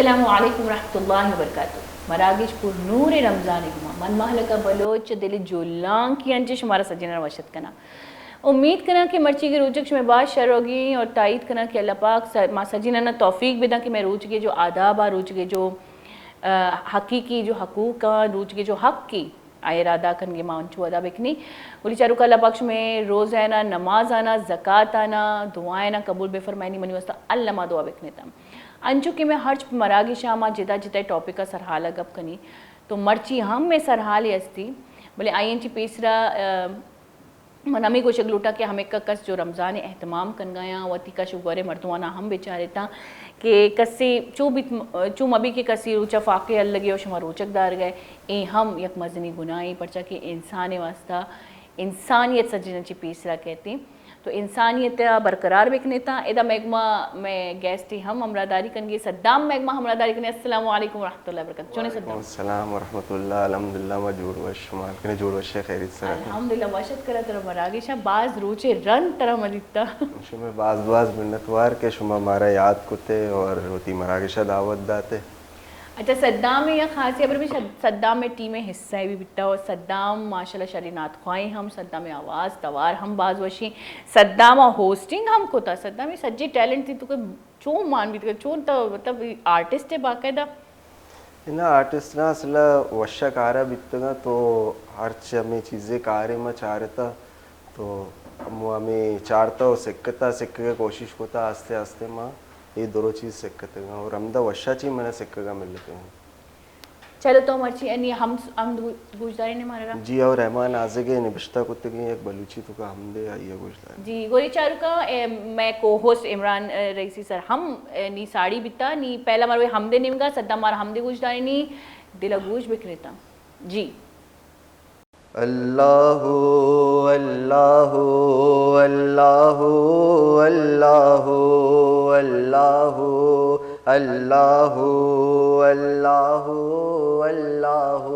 السلام علیکم ورحمۃ اللہ وبرکاتہ۔ مراگش پر نور رمضان گما من مہلکہ بلوچ دل جولانکی انچ شمارا سجنان وشت کناں۔ امید کناں کہ مرچیگی روچگ شمئے باز شر ہوگی اور تائید کناں کہ اللہ پاک س-، ما سجنان توفیق بداں کہ مئے روچگے جو آداب آ، روچگے جو، آ، حقیقی جو حقوق آ، روچگے جو حق کی آئرا ادا کنگے ما انچو ادا بکنی۔ گلی چاروکا اللہ پاک شمئے روزہ آنا، نماز آنا، زکات آنا، دعا آنا قبول بفرمائنی۔ منی واسطہ اللہ ما دعا بکنیتا۔ انچو کہ میں ہرچ مراگشا ما جدا جدا ٹاپکا سرحالا گپ کنی، تو مرچی ہم میں سرحالے استی، بلے آئی انچی پیسرا، آ، من ہمے گوشگ لوٹاں کہ ہمے ک-، کس جو رمضان اہتمام کنگایاں، وتی کش و گورے مردمانا ہم بچاریتاں کہ کسے چو بیت، چو مبی کہ کسے روچا فاقے الگے و شما روچگ دارگئے، اے ہم یک مزنی گناہے، پرچا کہ انسان واسطہ انسانیت سجنان چی پیسرا کہتی۔ تو انسانیت ء برقرار بکنیتاں۔ ادا مئے گما مئے گیسٹ ہم ہمراہداری کنگی، صدام مئے گما ہمراہداری کنگی۔ السلام علیکم ورحمۃ اللہ وبرکاتہ۔ چونے وعلیکم صدام؟ السلام ورحمۃ اللہ، الحمدللہ ما جوڑ وش، شما کنے جوڑ وش، خیریت سر؟ الحمدللہ وش ات کرا ترا مراگشا، باز روچے رند ترا مدیتا۔ شما باز باز منتوار کہ شما مارا یاد کتے اور وتی مراگشا دعوت داتے۔ اچھا، صدام ء یک خاصی خبر بھی، صد-، صدام ء ٹیم ء حصہ بھی بیتا اور صدام ماشاءاللہ شری نعت خواہیں ہم، صدام ء آواز توار ہم باز وشی، صدام ء ہوسٹنگ ہم کتا۔ صدام ء سجے ٹیلنٹ تھی تو کہ چون مان بیت، چون تو مطلب آرٹسٹ ہے باقاعدہ؟ نا، آرٹسٹ نا اصل وشا کارا بیتگا تو ہرچ ہمیں چیزیں کارے ما چارتا تو ہمو ہمیں چارتا و سکتا، سکگے کوشش کتا، آستے آستے ما اے درو چیز سکتگاں اور ہمدا وشا چی منا سکگا ملتگاں۔ چلو تو مرچی انی ہم، ہم گوشدارے نے مارا۔ جی، اور رحمان آزگے نبشتہ کتگیں یک بلوچی تو کا ہم دے آئیے گوشدار۔ جی، گوری چاروکا، اے، میں کو ہوسٹ عمران، اے، رئیسی سر ہم، اے، نی ساڑی بیتا، نی پہلا مروے ہم دے نیمگا، سدا مار ہم دے گوشدارے نی دلا گوش بکریتا۔ جی۔ اللہ، اللہ، اللہ، اللہ، اللہ، اللہ، اللہ، اللہ۔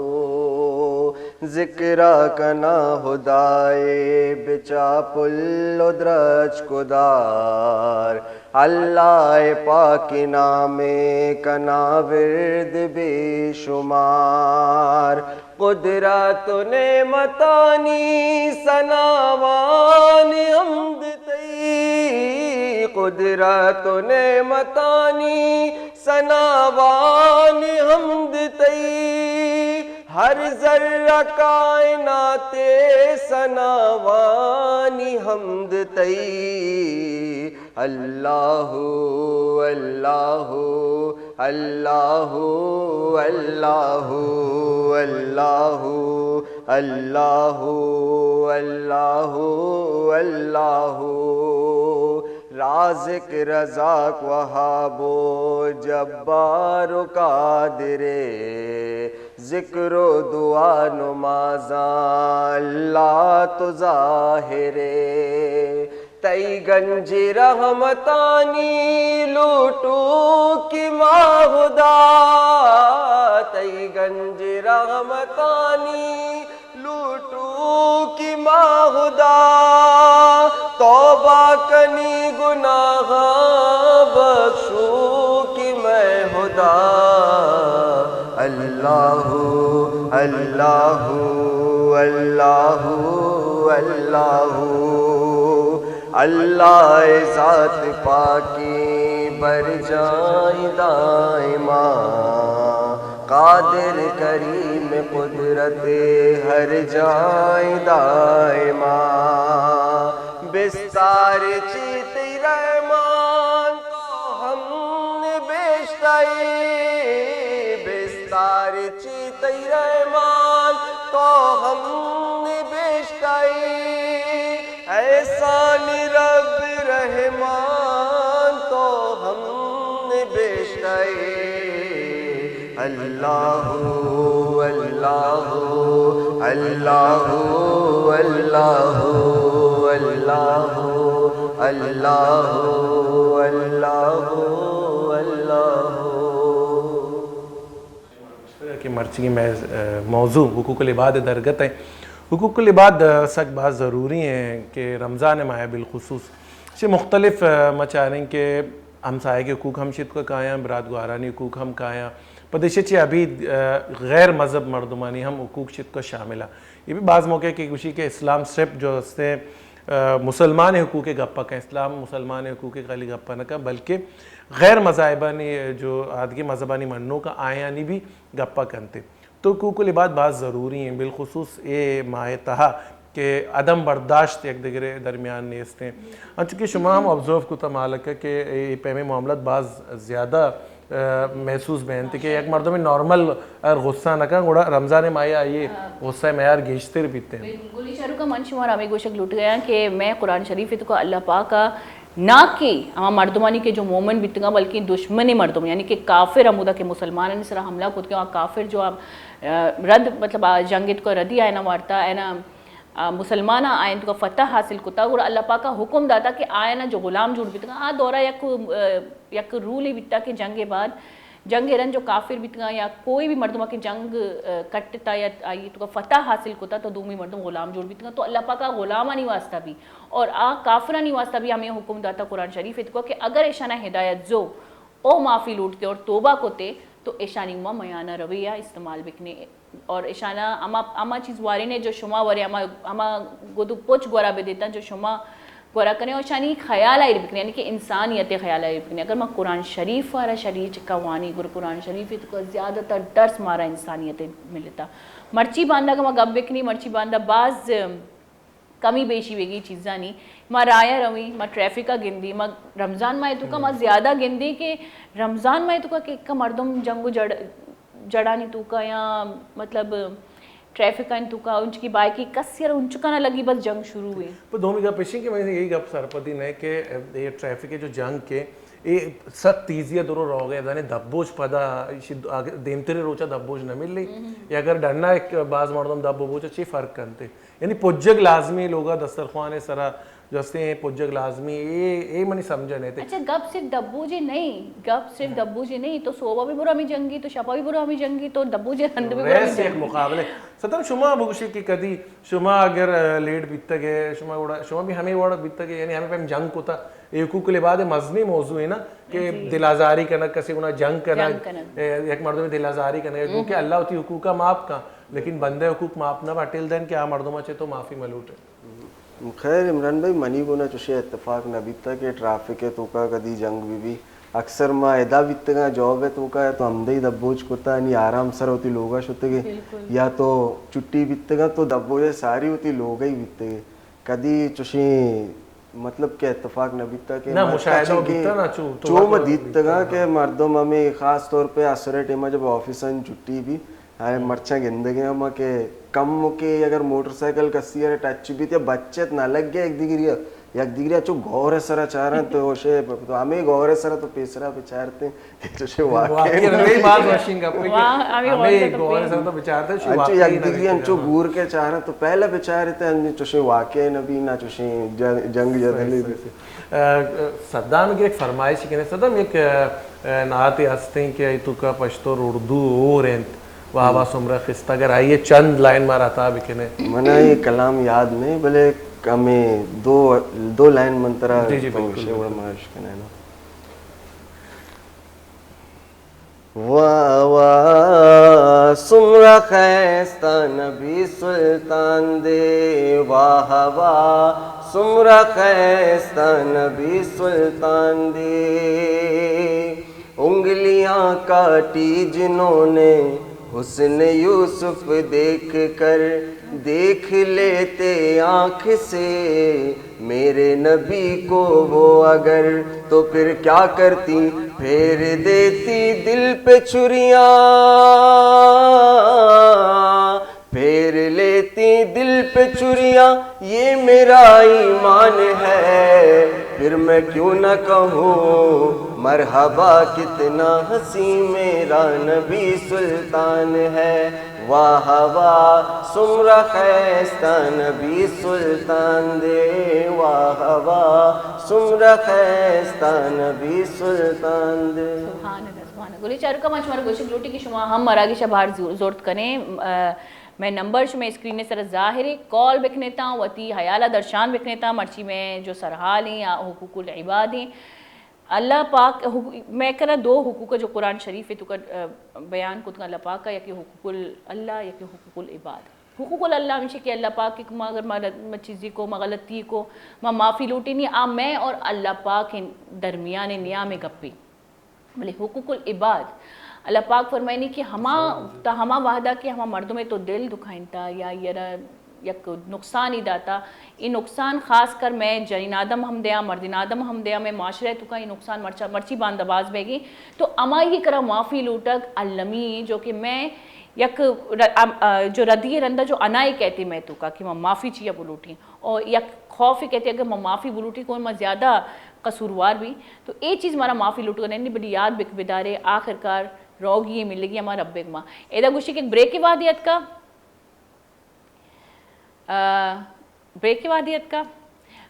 ذکرا کنا ہدائے بچا پل و درچک و دار۔ اللہ پاک نامے کنا ورد بے شمار۔ قدرت و نعمتانی ثناوانی حمد تئی، قدرت و نعمتانی ثناوانی حمد تئی، ہر ذرہ کائنات ثناوانی حمد تئی۔ اللہ، اللہ، اللہ، اللہ، اللہ، اللہ، اللہ، اللہ۔ رازق، رزاق، وہاب و جبار و قادرے، ذکر و دعا نمازاں اللہ تو ظاہرے۔ تئی گنج رحمتانی لوٹوکی ما ہدا، تئی گنج رحمتانی لوٹوکی ما ہدا، توبہ کنی گناہاں بخشوکی مئے ہدا۔ اللہ، اللہ، اللہ، اللہ، اللہ ذات پاکی برجائیں دائما، قادر کریم قدرت ہر جائیں دائما۔ بستار چی تئی رحمان تو ہم نبشتئی، بستار چی تئی رحمان تو ہم نبشتئی، احسان رب رحمان تو ہم نبشتئی۔ اللہ، اللہ، اللہ، اللہ، اللہ، اللہ، اللہ، اللہ۔ کہ مرچی میں، آ، موضوع حقوق العباد درگت ہے۔ حقوق العباد، آ، سک بہت ضروری ہیں کہ رمضان ماہ بالخصوص چہ مختلف، آ، مچاریں کہ ہمساہگ ءِ حقوق ہم چتکا کایاں، برات گوہارانی حقوق ہم کایاں۔ پد ایشی چہ ابید، آ، غیر مذہب مردمانی ہم حقوق چتکا شامل آں۔ اے بھی بعض موقع کہ گوشی کہ اسلام صرف جو ہستیں، آ، مسلمان حقوق ءِ گپا کن، اسلام مسلمان حقوق ءِ خالی گپا نہ کن، بلکہ غیر مذاہبانی، جو آدگہ مذہبانی منوک آں، آیانی بھی گپا کنتے۔ تو حقوق العباد باز ضروری ایں، بالخصوص اے ماہ ءِ تہا کہ عدم برداشت یک دگرے درمیان نیست ایں۔ انچو کہ شما ہم آبزرو کتا مالک ءَ کہ اے پیمیں معاملات باز زیادہ، آ، محسوس بینت کہ یک مردم نارمل اگر غصہ نہ کن، گڑا رمضان ءِ ماہ ءَ آئی ءِ غصہ ءِ معیار گیشتر بیت ایں۔ بالکل، گلی چاروکاں، من شمارا ہمے گوشگ لوٹگ ءَ آں کہ مئے قرآن شریف ءِ توکا اللہ پاک ءَ نہ کہ ہما مردمانی کہ جو مومن بیتگاں، بلکیں دشمن مردم، یعنی کہ کافر، ہمودا کہ مسلمانانی سرا حملہ کتگ، آ کافر جو آ، آ، رد، مطلب، آ جنگ ءِ توکا ردی آیانا وارتا، آیانا، آ، مسلماناں آیان توکا فتح حاصل کتا، گڑا اللہ پاک ءَ حکم داتا کہ آیانا جو غلام جوڑ بیتگاں، آ دورا یک، آ، یک رولی بیتا کہ جنگ ءِ بعد، جنگ ءِ رند جو کافر بیتگاں یا کوئی بھی مردم کہ جنگ، آ، کٹتا یا آئی توکا فتح حاصل کتا، تو دومی مردم غلام جوڑ بیتگاں، تو اللہ پاک ءَ غلامانی واسطہ بھی اور آ کافرانی واسطہ بھی ہمے حکم داتا قرآن شریف ءِ توکا کہ اگر ایشانا ہدایت زو، او معافی لوٹتے اور توبہ کتے، تو ایشانی ما میانا روے یا استعمال بکنے اور ایشانا ہما، ہما چیز وارے نے جو شما ورے، ہما، ہما گد و پچ گورا بدیتا جو شما گورا کنے اور ایشانی خیال ءَ ایر بکنے، یعنی کہ انسانیت ءِ خیال ءَ ایر بکنے۔ اگر ما قرآن شریف وارا شریع چکا وانی، گر قرآن شریف ءِ توکا زیادہ تر درس مارا انسانیت ءِ ملتا۔ مرچی باندا کہ ما گپ بکنی، مرچی باندا باز کمی بیشی بیگی چیزانی، ما راہ ءَ رویں، ما ٹریفک ءَ گندیں، ما رمضان ماہ ءِ توکا ما زیادہ گندیں کہ رمضان ماہ ءِ توکا کہ، کہ مردم جنگ و جڑ-، جڑانی توکا یا مطلب ٹریفک آنی توکا انچکی بائیکی کسی ءَ را انچکا نہ لگی بس جنگ شروع ایں۔ پہ دومی گپ ایشی کہ من یہی گپ سرپدی نہ کہ اے ٹریفک ءِ جو جنگ کہ اے سک تیزی ءَ درو روگ ءَ، یعنی دپ بوج پدا ایشی آگے دیمتری روچا دپ بوج نہ ملی۔ یا اگر ڈنا ایک باز مردم دپ بوج چی فرق کنتے؟ یعنی پجگ لازمی لوگا دسترخوان ءِ سرا جو ہستیں پجگ لازمی، اے، اے منی سمجھ ءَ نئیت۔ اچھا، گپ صرف دپ بوجے نہیں، گپ صرف دپ بوجے نہیں، تو صوبہ بھی برو ہمیں جنگی، تو شپا بھی برو ہمیں جنگی، تو دپ بوجے رند بھی برو ہمیں ویسے ایک جنگی۔ مقابلے۔ ستم شما بگوشی کہ کدی شما اگر، آ، لیٹ بیتگ ئے، شما وڑا، شما بھی ہمیں وڑا بیتگ ئے، یعنی ہمیں پیم جنگ کتا، اے حقوق العباد مزنی موضوع ہے نا، کہ دل آزاری کنگ، کسی گنا جنگ کنگ، جنگ کنگ۔ اے، یک مردم دل آزاری کنگ، گو کہ اللہ وتی حقوق ءَ معاف کن، لیکن بندہ حقوق معاف نہ با، ٹل دین کہ آ مردم چے تو معافی ملوٹ۔ خیر عمران بھائی، منی گونا چوشیں اتفاق نہ بیتا کہ ٹریفک ءِ توکا کدی جنگ بہ بی۔ اکثر ما ادا بیتگاں جاب ءِ توکا تو ہمدئی دبوج کتا، نی آرام سر وتی لوگا شتگے، یا تو چھٹی بیتگاں تو دبوج ساری وتی لوگئی بیتگے۔ کدی چوشیں مطلب کہ اتفاق نہ بیتا کہ نہ، مشاہدہ بیتا نا، چو، چو ما دیتگاں کہ مردم ہمیں خاص طور پہ عصر ٹائم جب آفیساں چھٹی بی، ہائے، مرچاں گندگے ہما کہ کم کہ اگر موٹر سائیکل کسی ءَ ٹچ بیت یا بچت نہ لگے یک دگری ءَ، یک دگری ءَ چو گور ءِ سرا چاراں تو ہوشے، تو ہمیں گور ءِ سرا تو پیسرا بچارتے کہ چوشے واقعی واقعی نبی۔ باز وشیں گپے کہ واہ، ہمیں ہمیں گور ءِ سرا تو بچارتے، چوشے انچو واقعی یک دگری نبی۔ انچو گور کے چاراں تو پہلے بچارتے، انچو چوشے واقعی نبی، نہ چوشے جنگ، جنگ جدلی۔ صحیح، صحیح۔ آ، صدام گیر ایک فرمائش کنے۔ صدام ایک، آ، آ، نعتے ہستیں کہ آئی توکا پشتو اور اردو اور انت۔ واہ واہ، سمرہ خستہ۔ اگر آئی چند لائن مارا عطا بکنے۔ منا یہ کلام یاد نہیں، بلے ہمیں دو، دو لائن من ترا جی، جی، تو بالکل، شے وڑ بالکل۔ مارش کنے نا۔ واہ واہ، سمرہ خیستہ نبی سلطان دے، واہ واہ، سمرہ خیستہ نبی سلطان دے۔ انگلیاں کاٹی جنہوں نے حسن یوسف دیکھ کر، دیکھ لیتے آنکھ سے میرے نبی کو وہ اگر، تو پھر کیا کرتی، پھیر دیتی دل پہ چھریاں، پھیر لیتی دل پہ چھریاں، یہ میرا ایمان ہے۔ پھر میں کیوں نہ کہوں مرحبا، کتنا حسین میرا نبی سلطان ہے۔ واہ واہ، سمرہ خیستہ نبی سلطان دے، واہ واہ، سمرہ خیستہ نبی سلطان دے۔ سبحان اللہ، سبحان اللہ۔ گلی چاروکاں، ما شمارا گوشگ لوٹی کہ شما ہم مراگش ءَ بہر زو-، زورت کنے، آ، مئے نمبر شمئے اسکرین ءِ سرا ظاہر ہے، کال بکنیتاں، وتی حیال ءَ درشان بکنیتاں، مرچی مئے جو سرحال ہیں یا حقوق العباد ہیں، اللہ پاک حق-، مئے کرا دو حقوق جو قرآن شریف ءِ توکا، آ، بیان کتگ اللہ پاک ءَ، یکے حقوق اللہ، یکے حقوق العباد۔ حقوق اللہ ہمیشی کہ اللہ پاک کہ ما اگر ما، ما چیزی کو، ما غلطی کو، ما معافی لوٹی نہیں، آ مئے اور اللہ پاک ءِ درمیان ءِ نیام ءِ گپے۔ بلے حقوق العباد، اللہ پاک فرمائنی کہ ہما، تا ہما وحدہ کہ ہما مردم ءِ تو دل دکھائنتا یا یرا یک نقصانی داتا، اے نقصان خاص کر مئے جنین آدم ہم دیا، مردین آدم ہم دیا، مئے معاشرہ توکا اے نقصان مرچا، مرچی باندا باز بیگی۔ تو ہمائی کرا معافی لوٹگ المی جو کہ مئے یک ر-، ام-، آ، جو ردی رندا جو انائے کہتے مئے توکا کہ ما معافی چیا بلوٹیں۔ اور یک خوف کہتے اگر ما معافی بلوٹی کو ما زیادہ قصوروار بھی۔ تو اے چیز مارا معافی لوٹگ نہیں، بلے یاد بک بدارے آخر کار روگی ملگی ہما ربک ما۔ ادا گوشی کہ بریک وادی اتکا۔ آ، بریک ءِ وہدی اتکا۔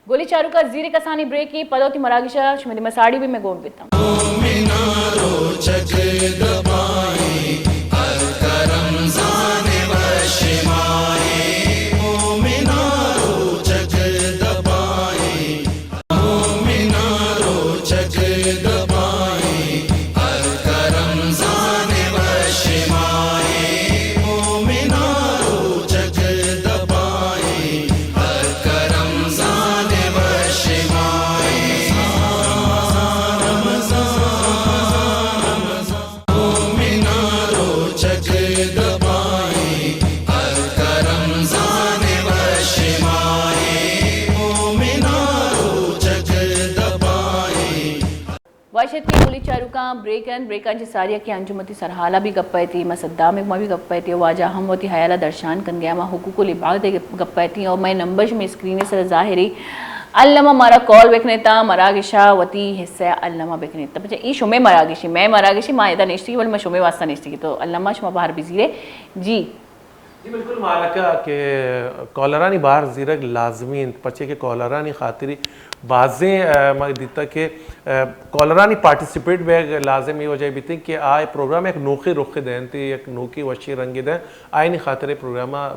گولی چاروکا زیر کسانی بریک ءَ پدا وتی مراگش ءَ شمئے دیما ساڑی بی، مئے گون بیتاں۔ مومنا روچگ دپائیں، ہلکا رمضان وش ماہیں۔ مومنا روچگ دپائیں، مومنا روچگ دپائیں، ہلکا رمضان وش ماہیں۔ مومنا روچگ دپائیں، ہلکا رمضان وش ماہیں۔ مومنا روچگ دپائیں، ہلکا رمضان وش ماہیں۔ مومنا روچگ دپائیں۔ وش اتکے گولی چاروکاں، بریک انت، بریکاں چہ ساری کہ انجم وتی سرحالا بھی گپ ایتی، ما صدام ما بھی گپ ایتی، واجہ ہم وتی حیالا درشان کنگے، ما حقوق العباد گپ ایتی، اور مئے نمبر شمئے اسکرین سر ظاہری۔ الما مارا کال بکنیتا، مراگشا وتی حصہ الما بکنیتا۔ بچہ، ای شمئے مراگشی، مئے مراگشی، ما ادا نشتی، بلے ما شمئے واسطہ نشتی، تو الما شما باہر بزیرے۔ جی۔ جی بالکل مالکہ کہ کالرانی بار زیرگ لازمی انت، پرچے کہ کالرانی خاطری بازیں، آ، ما دیتا کہ، آ، کالرانی پارٹیسپیٹ بیگ لازم اے وجہ بیتیں کہ آ پروگرام یک نوکے رخ دینت، یک نوکے وشی رنگ دینت، آئینی خاطر پروگرام، آ،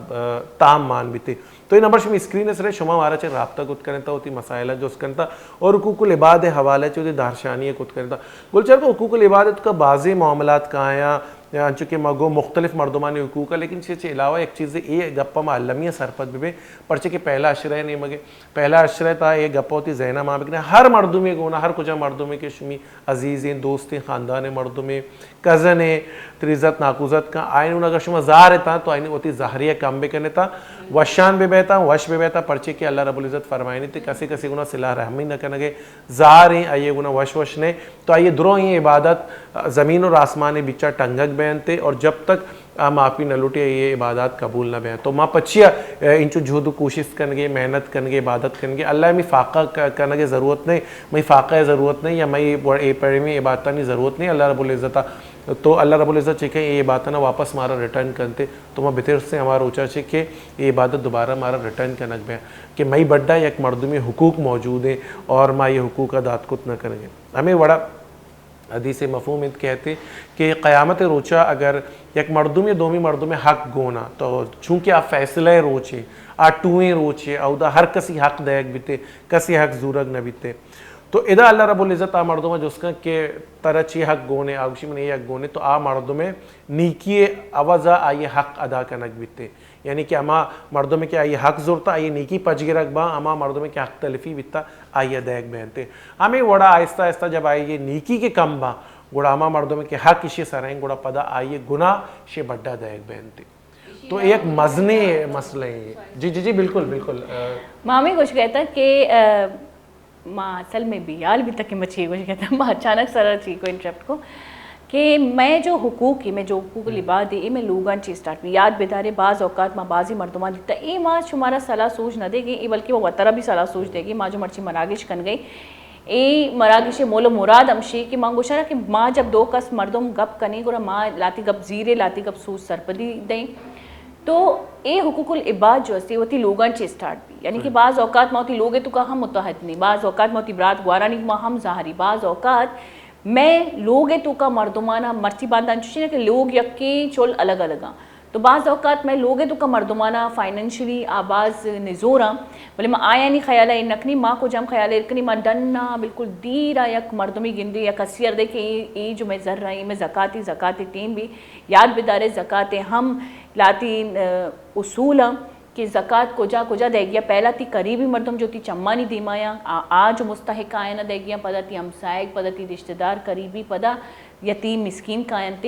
تام مان بیتے۔ تو اے نمبر شمی اسکرین سرے، شما مارا چہ رابطہ کت کنتا، وتی مسائل جست کنتا اور حقوق العباد حوالے چہ وتی دہرشانی کت کنتا۔ گلچار کو حقوق العباد تو کا بازیں معاملات کایاں، انچو کہ ما گو مختلف مردمانی حقوق ء، لیکن چہ، چہ علاوہ یک چیزے اے گپ ء ما المی ء سرپد بہ بیں، پرچہ کہ پہلا عشرہ ء نیمگ ء، پہلا عشرہ ء تہا اے گپ ء وتی ذہن ء مان بکنیں، ہر مردمے گونا، ہر کجا مردمے کہ شمی عزیزیں، دوستیں، خاندان ء مردمے، کزن ء، تری عزت ناکوزتک آں، آئین گونا اگر شما زہر اتاں تو آئین وتی زہری ء کم بکن اتاں، وشان بہ بیتاں، وش بہ بیتاں، پرچے کہ اللہ رب العزت فرمائنی تے کسے کسے گونا صلہ رحمی نہ کنگے، زہر ایں، آئی ء گونا وش وش نہ، تو آئی ء درو ایں عبادت زمین اور آسمان ء بچا ٹنگگ بینت اور جب تک آ معافی نہ لوٹی، آئی ء عبادات قبول نہ بینت۔ تو ما پچیا انچو جہد و کوشست کنگے، محنت کنگے، عبادت کنگے، اللہ ء می فاقہ ک-، کنگے ضرورت نہیں، مئی فاقہ ء ضرورت نہیں یا مئی اے پڑمی عبادتانی ضرورت نہیں اللہ رب العزت ء۔ تو اللہ رب العزت چکے اے عبادتاں واپس مارا ریٹرن کنتے، تو ما بترسیں ہما روچا چکے اے عبادت دوبارہ مارا ریٹرن کنگ بینت کہ مئی بڈا یک مردمی حقوق موجود ہیں اور ما یہ حقوق ء دات کت نہ کنگے۔ ہمیں وڑا حدیث مفہوم انت کہتے کہ قیامت روچا اگر یک مردم یا دومی مردم حق گونا تو چونکہ آ فیصلہ روچے، آ ٹوئیں روچے، اودا ہر کسی حق دیگ بیتے، کسی حق زورگ نہ بیتے۔ تو ادا اللہ رب العزت آ مردم جست کن کہ ترا چی حق گونے، آ گوشی من یہ حق گونے، تو آ مردم نیکی عوضا آئی حق ادا کنگ بیتے۔ یعنی کہ ہما مردمے کہ آئی حق زرتا، آئی نیکی پجگرگ باں، ہما مردمے کہ حق تلفی بیتا، آئی دیگ بینتے۔ ہمیں وڑا آہستہ آہستہ جب آئی نیکی کے کم باں، گڑا ہما مردمے کہ حق اشی سرائیں، گڑا پدا آئی گناہ شے بڈا دیگ بینتے۔ تو ایک مزنے مسئلہ ہے۔ جی، جی، جی، بالکل، بالکل۔ آ، ما ہمیں گوش گئے تھا کہ، آ، ما اصل میں بیال بھی تک مچھی گوش گئے تھا، ما اچانک سر چی کو انٹرپٹ کو۔ کہ مئے جو حقوق ایں، مئے جو حقوق العباد ایں، اے مئے لوگاں چی اسٹارٹ بی۔ یاد بدارے، بعض اوقات ما بعضی مردماں دیتا، اے ما شمارا صلاح سوج نہ دے گے، اے بلکہ ما وترا بھی صلاح سوج دے گے، ما جو مرچی مراگش کن گئے، اے مراگش مول و مراد ہمشی کہ ما گوشاں کہ ما جب دو کس مردم گپ کنیں، گڑا ما لاتی گپ زیرے، لاتی گپ سوج سرپدی دیں۔ تو اے حقوق العباد جو استی، وتی لوگاں چی اسٹارٹ بی۔ یعنی کہ بعض اوقات ما وتی لوگ توکا ہم متحد نہیں، بعض اوقات ما وتی برات گوارانی ما ہم ظاہری، بعض اوقات مئے لوگ ء توکا مردمانا مرچی باندا انچوش نہ کہ لوگ یکیں چل الگ الگ آں۔ تو بعض اوقات مئے لوگ ءِ توکا مردمانا فائنینشلی آ باز نزوراں، بلے ما آیانی خیال ءَ ایر نکنیں، ما کجام خیال ءَ ایر کنیں، ما ڈن ءَ بالکل دیر ءَ یک مردمے گندیں یا کسی ءَ دے کہ اے، اے جو مئے زر ءَ، اے مئے زکاتی، زکاتی ٹیم بی، یاد بدارے زکات ءِ ہم لہتیں، آ، اصول آں کہ زکات کجا کجا دئیگی ءَ، پہلا تئی قریبی مردم جو تئی چمانی دیما آں، آ، آ جو مستحق آں آیانا دئیگی آں، پدا تئی ہمسائگ، پدا تئی رشتہ دار قریبی، پدا یتیم مسکین کاینت۔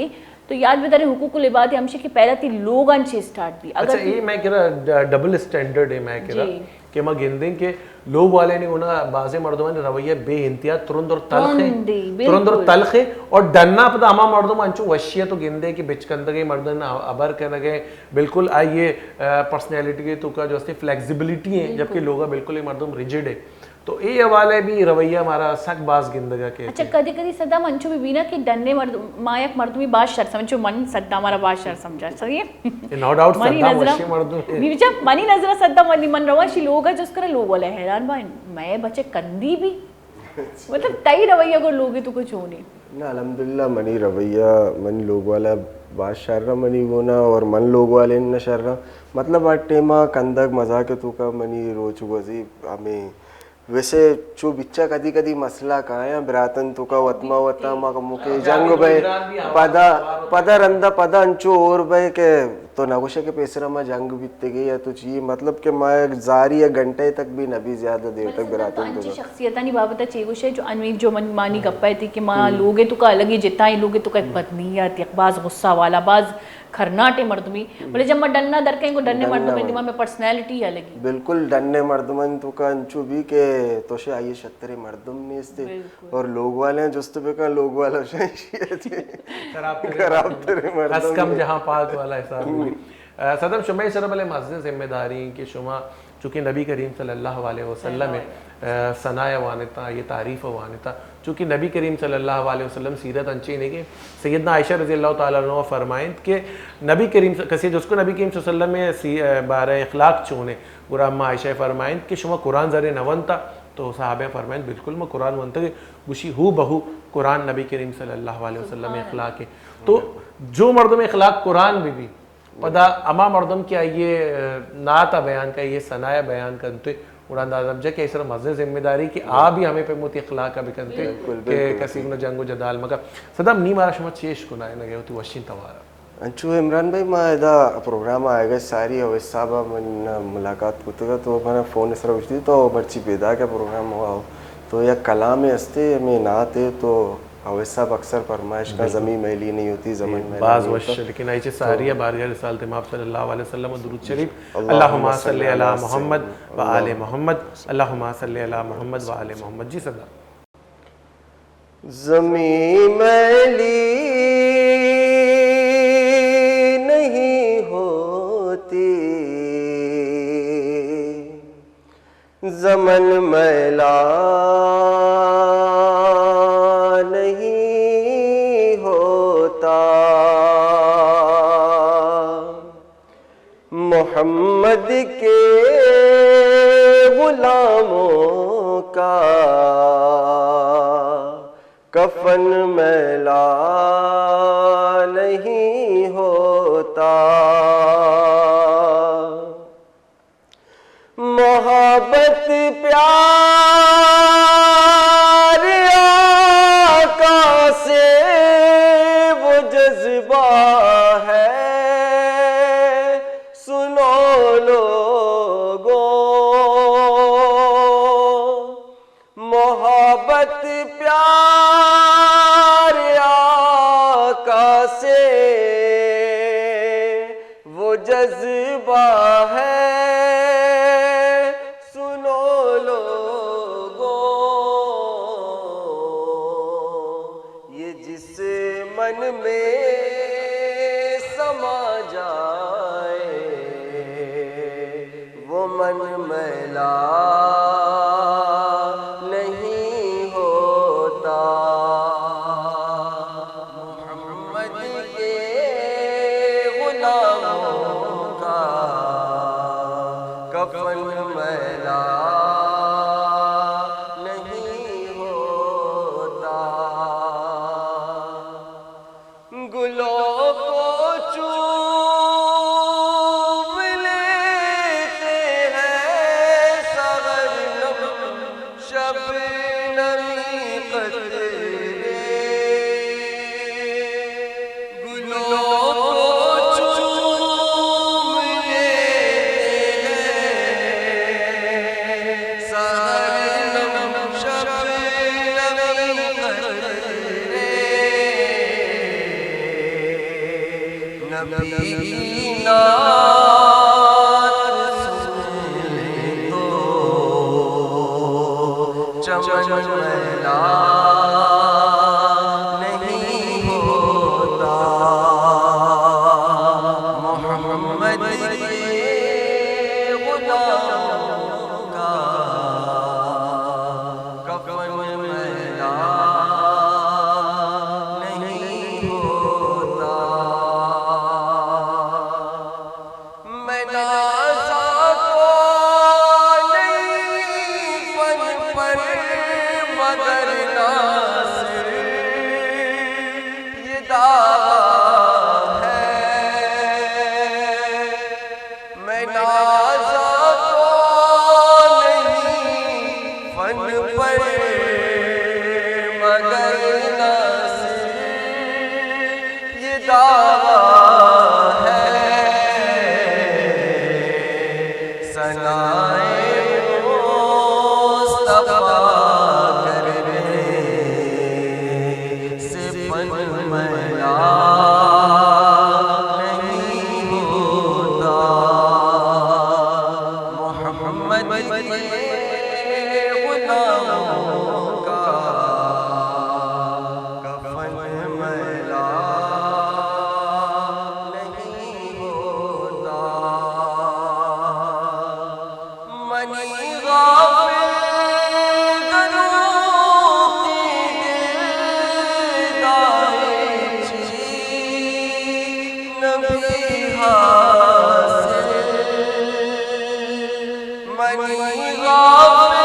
تو یاد بدارے حقوق العباد ہمشی کہ پہلا تئی لوگاں چہ اسٹارٹ بی۔ اگر اچھا، اے مئے کرا ڈ-، ڈبل اسٹینڈرڈ اے مئے کرا جی۔ کہ ما گندیں کہ لوگ والے نے گنا بازیں مردمانی رویہ بے انتہا ترند اور تلخ ایں۔ ترند ایں، ترند اور بالکل۔ تلخ ایں اور ڈنا پدا ہما مردم انچو وشی ءَ تو گندے کہ بچکندگیں مردم ابر کنگے، بالکل آئی ءِ، آ، پرسنالٹی ءِ توکا جو استے فلیکسیبلٹی ایں، بالکل۔ جبکہ لوگا بالکل اے مردم ریجڈ ایں۔ تو اے حوالے بی رویہ مارا سک باز گندگا کئیت۔ اچھا، کدی کدی صدام انچو بی بینا کہ ڈنے مرد-، ما یک مردمی باز شر سمجھ، چو من صدام مارا باز شر سمجھا، صحیح ایں؟ اے نو ڈاؤٹ منی صدام نظرا وشی مردم ایں۔ نی بچا، منی نظرا صدام منی من رواں شی لوگا جست کرا، لوگ والے حیران با، مئے بچے کندی بی۔ مطلب، تئی رویہ گو لوگی توکا چونی؟ نہ، الحمدللہ منی رویہ، منی لوگ والا باز شر منی گونا اور من لوگ والے نہ شر۔ مطلب، ہر ٹیما کندگ مزاق توکا منی روچ گوزی ہمیں ویسے چو بچا کدی کدی مسئلہ کایاں براتن توکا وت ما وتا ما کموکے جنگ بئے، پدا، پدا رندا پدا انچو اور بئے کہ تو نہ گوشے کہ پیسرا ما جنگ بیتگے یا تو چی، مطلب کہ ما یک زاری یک گھنٹے تک بھی نہ بی زیادہ دیر تک براتن توکا۔ شخصیتانی بابت چے گوشے جو انوی جو من مانی گپا تھی کہ ما لوگے توکا الگی جتائیں لوگے توکا یک بدنیت، یک باز غصہ والا، باز کھرناٹیں مردمی، بلے جب ما ڈنا در کئیں گو ڈنے مردمانی دیما مئے پرسنالٹی الگی۔ بالکل ڈنے مردمانی توکا انچو بی کہ تو شے آئی شترے مردم نیستے۔ بالکل۔ اور لوگ والے جست بکن، لوگ والا شے خراب ترین مردم۔ از کم جہاں پاک والا حساب۔ صدام، شمئے سرا بلے مزن ذمہ داری ایں کہ شما چونکہ نبی کریم صلی اللہ علیہ وسلم ءِ، آ، ثنا ءَ وانتا، آئی ءِ تعریف ءَ وانتا۔ چونکہ نبی کریم صلی اللہ علیہ وسلم سیرت انچیں کہ سیدنا عائشہ رضی اللہ تعالی عنہا فرمائنت کہ نبی کریم ص-، کسے جست کو نبی کریم صلی اللہ علیہ وسلم ءِ سی-، آ، بارہ اخلاق چون ایں؟ گڑا اما عائشہ فرمائنت کہ شما قرآن زرے نہ ونتا؟ تو صحابہ فرمائنت بالکل ما قرآن ونتگ۔ گوشی ہو بہو قرآن نبی کریم صلی اللہ علیہ وسلم ءِ اخلاق ایں۔ تو جو مردم اخلاق قرآن بی بی، پدا ہما مردم کہ آئی ءِ، آ، نعت ءَ بیان کنت، آئی ءِ ثنا ءَ بیان کنت، گڑا اندازہ بجا کہ آئی سرا مزن ذمہ داری کہ آ بھی ہمے پیم وتی اخلاق ءَ بکنت کہ کسی گنا جنگ و جدال مکن۔ صدام، نی مارا شما چے اشکنائینگ ءَ ئے وتی وشیں توار ءَ؟ انچو عمران بھائی، ما ادا پروگرام ءَ آیگ ءَ ساری اویس صاحب ءَ من ملاقات کتگ ءَ تو منا فون ءِ سرا گوشتی تو مرچی پیداک ئے پروگرام ءَ تو یک کلامے ہستے ہمے نعتے تو اویس صاحب اکثر فرمائش کا، زمین میلی نہیں ہوتی، زمین میلا نہیں ہوتا۔ باز وش، لیکن آئی چہ ساری ءَ بارگاہ رسالت مآب صلی اللہ علیہ وسلم و درود شریف، اللہم صل علی محمد و آل محمد، اللہم صل علی محمد و آل محمد۔ جی صدام۔ زمین میلی نہیں ہوتی، زمن میلا نہیں ہوتا، محمد کے غلاموں کا کفن میلا نہیں ہوتا۔ محبت پیار آقا سے وہ جذبہ ہے، سنو لوگوں، محبت پیار آقا سے وہ جذبہ ہے، سنو لوگوں، یہ جس من میں سما جائے، وہ من میلا نہیں ہوتا۔ محمد کے غلاموں کا کفن میلا نہیں ہوتا۔ گلوں کو چون نبی نعت سن لے تو چمن میلا نہیں ہوتا، محمد کے غلاموں کا کفن میلا نہیں ہوتا۔ میں نازا تو نہیں فن پر، مگر ناصر یہ دعویٰ ہے۔ میں نازا تو نہیں فن پر، مگر ناصر یہ دعویٰ ہے، ثنائے مصطفیٰ کرنے سے فن میلا نہیں ہوتا، محمد کے غلاموں کا کفن میلا نہیں ہوتا۔ منی غافل گنوکی دل دائی چی نبی حاصل۔ منی غافل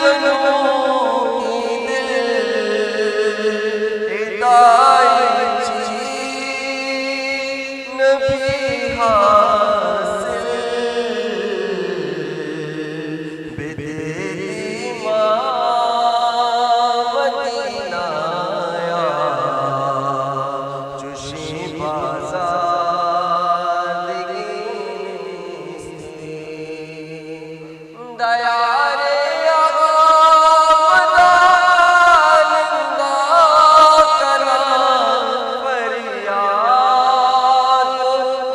گنوکی دل دائی چی نبی حاصل۔ بدیری ما مدینہ یا چوشیں بازار دگے نیستی۔ دیارے آمدان نندا کنا فریاد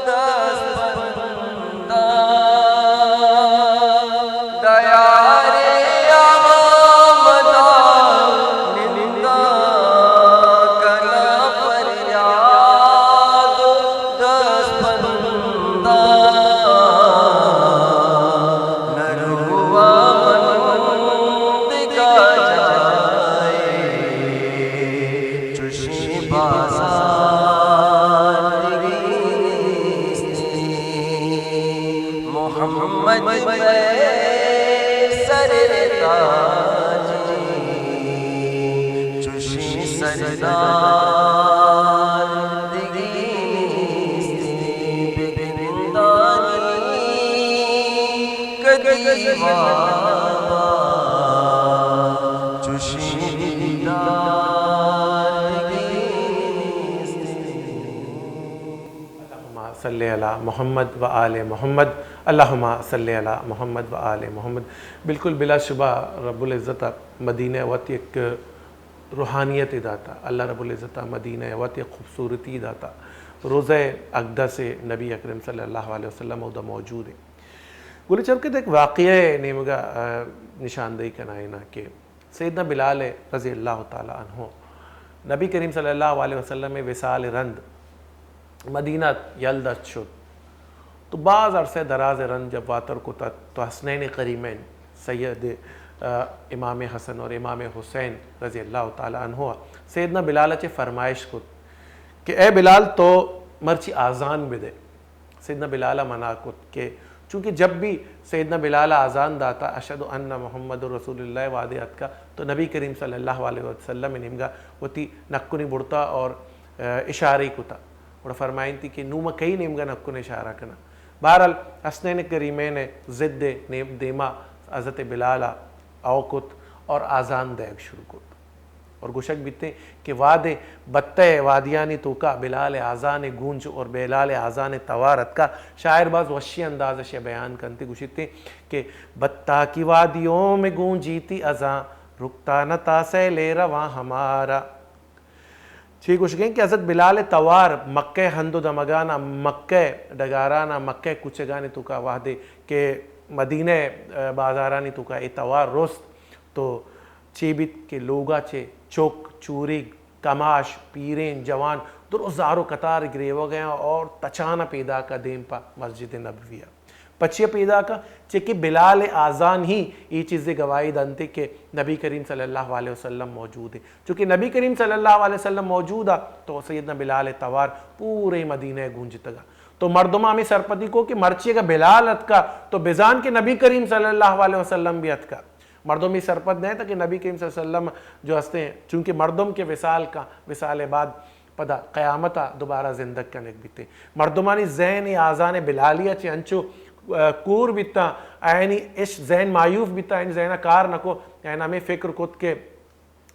دست بندان۔ دیارے آمدان نندا کنا فریاد دست بندان۔ نروا من دگہ جائے چوشیں بازار دگہ نیستی۔ محمد مئے سر تاجی چوشیں سردار دگہ نیستی۔ بگندانی کدی وابا چوشیں دیدار دگہ نیستی۔ اللهم صل علی محمد و آل محمد۔ اللهم صل علی محمد و آل محمد۔ بالکل بلا شبہ رب العزت ء مدینہ ء وت یک روحانیت ء داتا، اللہ رب العزت ء مدینہ ء وت یک خوبصورتی داتا۔ روضہ اقدس نبی اکرم صلی اللہ علیہ وسلم اودا موجود ہے۔ گلے چرکت ایک واقعہ نیمگا، آ، نشاندہی کنائینا کہ سیدنا بلال رضی اللہ تعالی عنہ نبی کریم صلی اللہ علیہ وسلم وصال رند مدینہ یل دست شد تو باز عرصہ دراز رند جب واتر کتت تو حسنین کریمین سید، آ، امام حسن اور امام حسین رضی اللہ تعالی عنہ سیدنا بلال چہ فرمائش کت کہ اے بلال تو مرچی آزان بدے۔ سیدنا بلال ء منع کت کہ چونکہ جب بھی سیدنا بلال ء آزان داتا اشہد ان محمد رسول اللہ وعدے اتکا تو نبی کریم صلی اللہ علیہ وسلم نیمگا وتی نکنی بڑتا اور، آ، اشارے کتا۔ گڑا فرمائنتی کہ نوں ما کئی نیمگا نکن اشارہ کناں۔ بہرحال حسنین کریمین ء ضد ء نیم-، دیما حضرت بلال ء او کت اور آزان دیگ شروع کت۔ اور گوشگ بیتیں کہ وہدے بتہ ء وادیانی توکا بلال ء آزان ء گونج اور بلال ء آزان ء توار اتکا، شاعر باز وشی انداز ء شہ بیان کنت ء گوشیت کہ بتہ کی وادیوں میں گونجی تھی اذاں، رکتا نہ تھا سیل رواں ہمارا۔ چی گوشگیں کہ حضرت بلال ءِ توار مکہ ءِ ہند و دمگانا، مکہ ءِ ڈگارانا، مکہ ءِ کوچگانی توکا وہدے کہ مدینہ ءِ، ءَ، بازارانی توکا اے توار رست تو چی بیت کہ لوگا چہ چک، چوریگ، کماش، پیرین، جوان درست زار و قطار گریوگا اور تچانا پیداکا دیم پہ مسجد نبوی ءَ۔ پچیا پیداکا؟ چہ کہ بلال ءِ آزان ہی اے چیزے گواہی دنتے کہ نبی کریم صلی اللہ علیہ وسلم موجود ہے۔ چونکہ نبی کریم صلی اللہ علیہ وسلم موجود آ تو سیدنا بلال ءِ توار پورے مدینہ ءَ گونجتگا۔ تو مردم ہمیں سرپدی کو کہ مرچی اگر بلال اتکا تو بزان کہ نبی کریم صلی اللہ علیہ وسلم بھی اتکا۔ مردم یہ سرپد نہیں تھا کہ نبی کریم صلی اللہ علیہ وسلم جو ہستے ہیں، چونکہ مردم کے وصال کا، وصال بعد پدا قیامت ءَ دوبارہ زندگ کنگ بیتے۔ مردمانی ذہن ءِ آزان بلالی ءَ چہ انچو، ءَ، کور بیتاں، آیانی اش ذہن مایوف بیتا، آیانی ذہن ءَ کار نہ کو، آیان ہمیں فکر کت کہ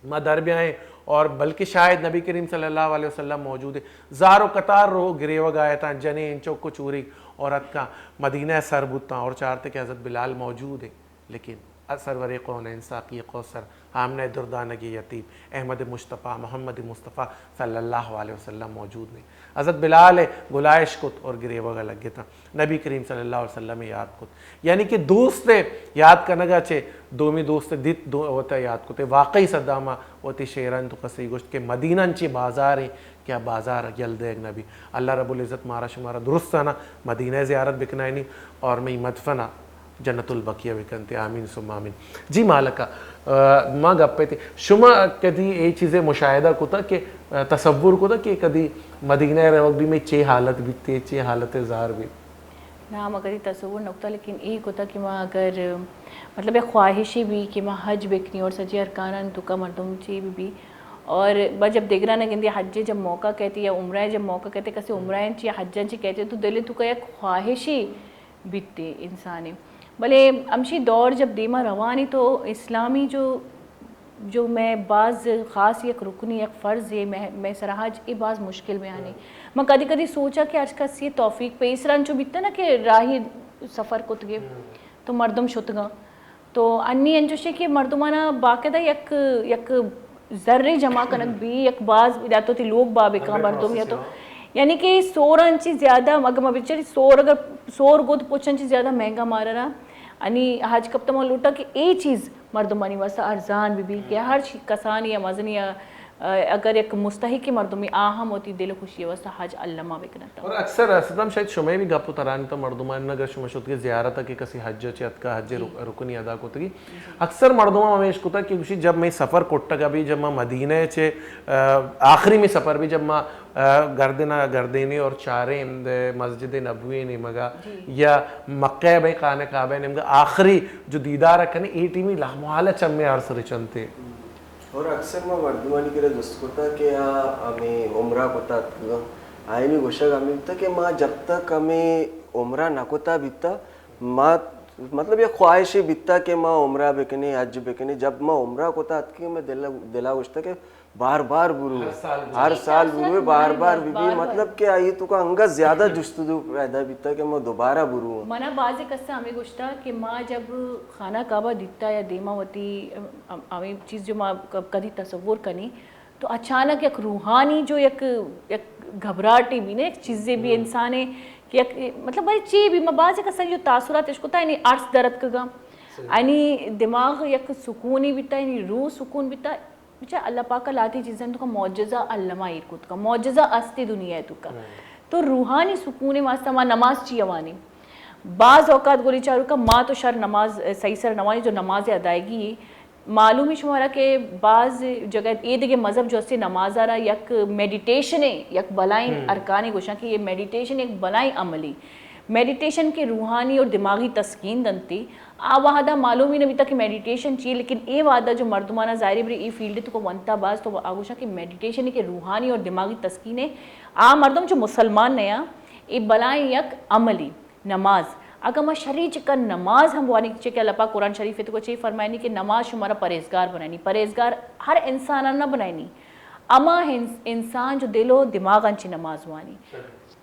ما در بیائیں اور بلکہ شاید نبی کریم صلی اللہ علیہ وسلم موجود ہے۔ زار و قطار رو گریوگ آیتاں، جنین، چک و چوریگ اور اتکاں مدینہ ءَ سر بوتاں اور چارتے کہ حضرت بلال موجود ہے۔ لیکن سرور کونین، ساقی کوثر، آمنہ دردانگی یتیم، احمد مصطفیٰ، محمد مصطفیٰ صلی اللہ علیہ وسلم موجود نہیں۔ حضرت بلال گلائش کت اور گریوگا لگتا۔ نبی کریم صلی اللہ علیہ وسلم یاد کت۔ یعنی کہ دوست یاد کنگا چہ دومی دوست دیت، دو وتا یاد کت۔ واقعی صدام وتی شعران تو کسی گوشت کہ مدینہ انچی بازار ہیں کہ آ بازار یل دیگ نبی۔ اللہ رب العزت مارا شمارا درستانا مدینہ زیارت بکنائنی اور مئی مدفنا جنت البقیع بکنتے۔ آمین ثم آمین۔ جی مالکا، ءَ، ما گپے تے، شما کدی اے چیزے مشاہدہ کتا کہ، ءَ، تصور کتا کہ کدی مدینہ روگ بھی میں چے حالت بیتے، چے حالت زار بیت؟ نہ، ما کدی تصور نہ کتا، لیکن اے کتا کہ ما اگر، مطلب، ایک خواہشی بھی کہ ما حج بکنی اور سجے ارکانان توکا مردم چی بھی بھی، اور با جب دگرا نہ گندے حج جب موقع کہتے یا عمرہ جب موقع کہتے، کسی عمرہ چی حج چی کہتے تو دل توکا یک خواہشی بیتے انسانے۔ بلے ہمشی دور جب دیما روانی تو اسلامی جو جو میں باز خاص یک رکنی، یک فرض ہے، میں، میں سرا حج اے باز مشکل میں آنے۔ من کدی کدی سوچا کہ ہر کس یہ توفیق پیسرا انچو بیتا نا کہ راہی سفر کتگے تو مردم شتگاں۔ تو انی انچوشے کہ مردمانا باقاعدہ یک، یک زرے جمع کنگ بھی، یک باز یا تو تی لوگ بابکاں مردم یا تو، یعنی کہ سور انچی زیادہ، اگر ما بچاری سور، اگر سور گد پوچ انچی زیادہ مہنگا مارا رہا۔ انی حج کپتا ما لوٹا کہ اے چیز مردمانی واسطہ ارزان بہ بی کہ ہر چی کسانی یا مزنی یا، ءَ، اگر یک مستحقی مردمی آ ہم وتی دل خوشی واسطہ حج الما بکنتا۔ اور اکثر صدام شاید شمئے بھی گپ و ترانی تو مردمان اگر شما شد کہ زیارت کہ کسی حج چہ اتکا حج رک-، رکنی ادا کتگی۔ اکثر مردمان ہمیش کتا کہ گوشی جب میں سفر کٹگا بھی جب میں مدینہ چہ، ءَ، آخری میں سفر بھی جب میں ءَ، گردنا گردینی اور چاریں ہمدے مسجد نبوی نیمگا یا مکہ بھئی خانہ کعبہ نیمگا آخری جو دیدار کنے اے ٹیمی لامحالہ چمے آر سر چنتے۔ اور اکثر ما مردمانی کرا جست کتا کہ آ ہمیں عمرہ کتا اتکگا، آئینی گوشگ ہمیں بتا کہ ما جب تک ہمیں عمرہ نہ کتا بیتا، ما، مطلب، یک خواہشے بیتا کہ ما عمرہ بکنے، حج بکنے۔ جب ما عمرہ کتا اتکگا، میں دل، دلا گوشتا کہ بار بار برو، ہر سال برو، بار بار بی بی، مطلب کہ آئی توکا انگا زیادہ جستجو پیدا بیتا کہ ما دوبارہ برو۔ منا بعضی کسا ہمیں گوشتا کہ ما جب خانہ کعبہ دیتا یا دیما وتی، ام، ہمیں چیز جو ما ک-، کدی تصور کنی تو اچانک یک روحانی جو یک، یک گھبراہٹی بھی نا، یک چیزے بھی انسانے کہ یک، مطلب، بھئی چی بھی، ما بعضی کسا جو تاثرات اش کتا، یعنی ارس درت کگا، یعنی دماغ یک سکونی بیتا، یعنی روح سکون بیتا۔ بچا اللہ پاک ءَ لہتے چیزاں توکا معجزہ الما ایر کتگا، معجزہ استی دنیا ءِ توکا۔ تو روحانی سکون واسطہ ما نماز چی وانی؟ بعض اوقات گولی چاروکا ما تو شر نماز، ءَ، صحیح سر نوانی جو نماز ادائیگی معلومی شمارا کہ بعض جگہ اے دگہ مذہب جو استی نماز آرا یک میڈیٹیشن ہے، یک بلائیں ارکانی گوشاں کہ یہ میڈیٹیشن ایک بلائیں عملی۔ میڈیٹیشن کے روحانی اور دماغی تسکین دنتی۔ آ وہدا معلوم ہی نہ بیتا کہ میڈیٹیشن چی، لیکن اے وہدا جو مردمانا ظاہری بری اے فیلڈ تو کو ونتا باز تو آ گوشاں کہ میڈیٹیشن کہ روحانی اور دماغی تسکین ہے۔ آ مردم جو مسلمان نیا، اے بلائیں یک عملی نماز۔ اگاں ما شری چکا نماز ہم وانی چکے اللہ پاک قرآن شریف تو کو چی فرمائنی کہ نماز شمارا پرہیزگار بنائنی۔ پرہیزگار ہر انسان نہ بنائنی۔ اما انس-، انسان جو دل و دماغ انچی نماز وانی۔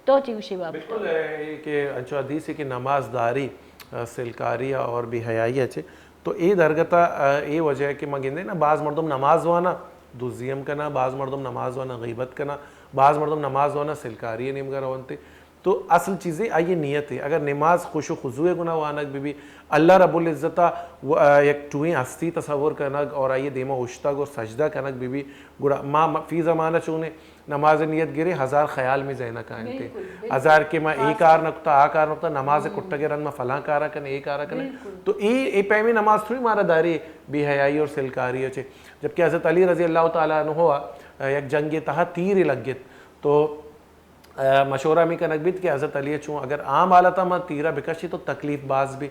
تو چی گوشی بابت؟ بالکل، اے کہ انچو حدیث ہے کہ نماز داری، آ، سلکاری اور بے حیائی اچے۔ تو اے درگتا، آ، اے وجہ ہے کہ ما گندے نا، بعض مردم نماز وانا، دزی ہم کناں، بعض مردم نماز واناں غیبت کناں، بعض مردم نماز واناں سلکاری ءِ نیمگ ءَ رونت۔ تو اصل چیزے آئی ءِ نیت اِنت۔ اگر نماز خشوع و خضوع ءِ گونا وانگ بہ بی، اللہ رب العزت ءَ و-، آ، یک ٹوہیں ہستی تصور کنگ اور آئی ءِ دیما اوشتگ اور سجدہ کنگ بہ بی، گڑا ما م-، فی زمانہ چونیں نماز ءِ نیت گریں، ہزار خیال مئے ذہن ءَ کاینت۔ بالکل، بالکل۔ ہزار کہ ما اے کار نہ کتا، آ کار نہ کتا، نماز ءِ کٹگ ءِ رند ما فلاں کارا کنیں، اے کارا کنیں۔ بالکل۔ تو اے، اے پیمیں نماز تھوڑی مارا داری بے حیائی اور سلکاری ءَ چہ۔ جبکہ حضرت علی رضی اللہ تعالی عنہ ءَ یک جنگے تہا تیرے لگت، تو، آ، مشورہ ہمے کنگ بیت کہ حضرت علی ءَ چوں اگر عام حالت ءَ ما تیرا بکشی تو تکلیف باز بی۔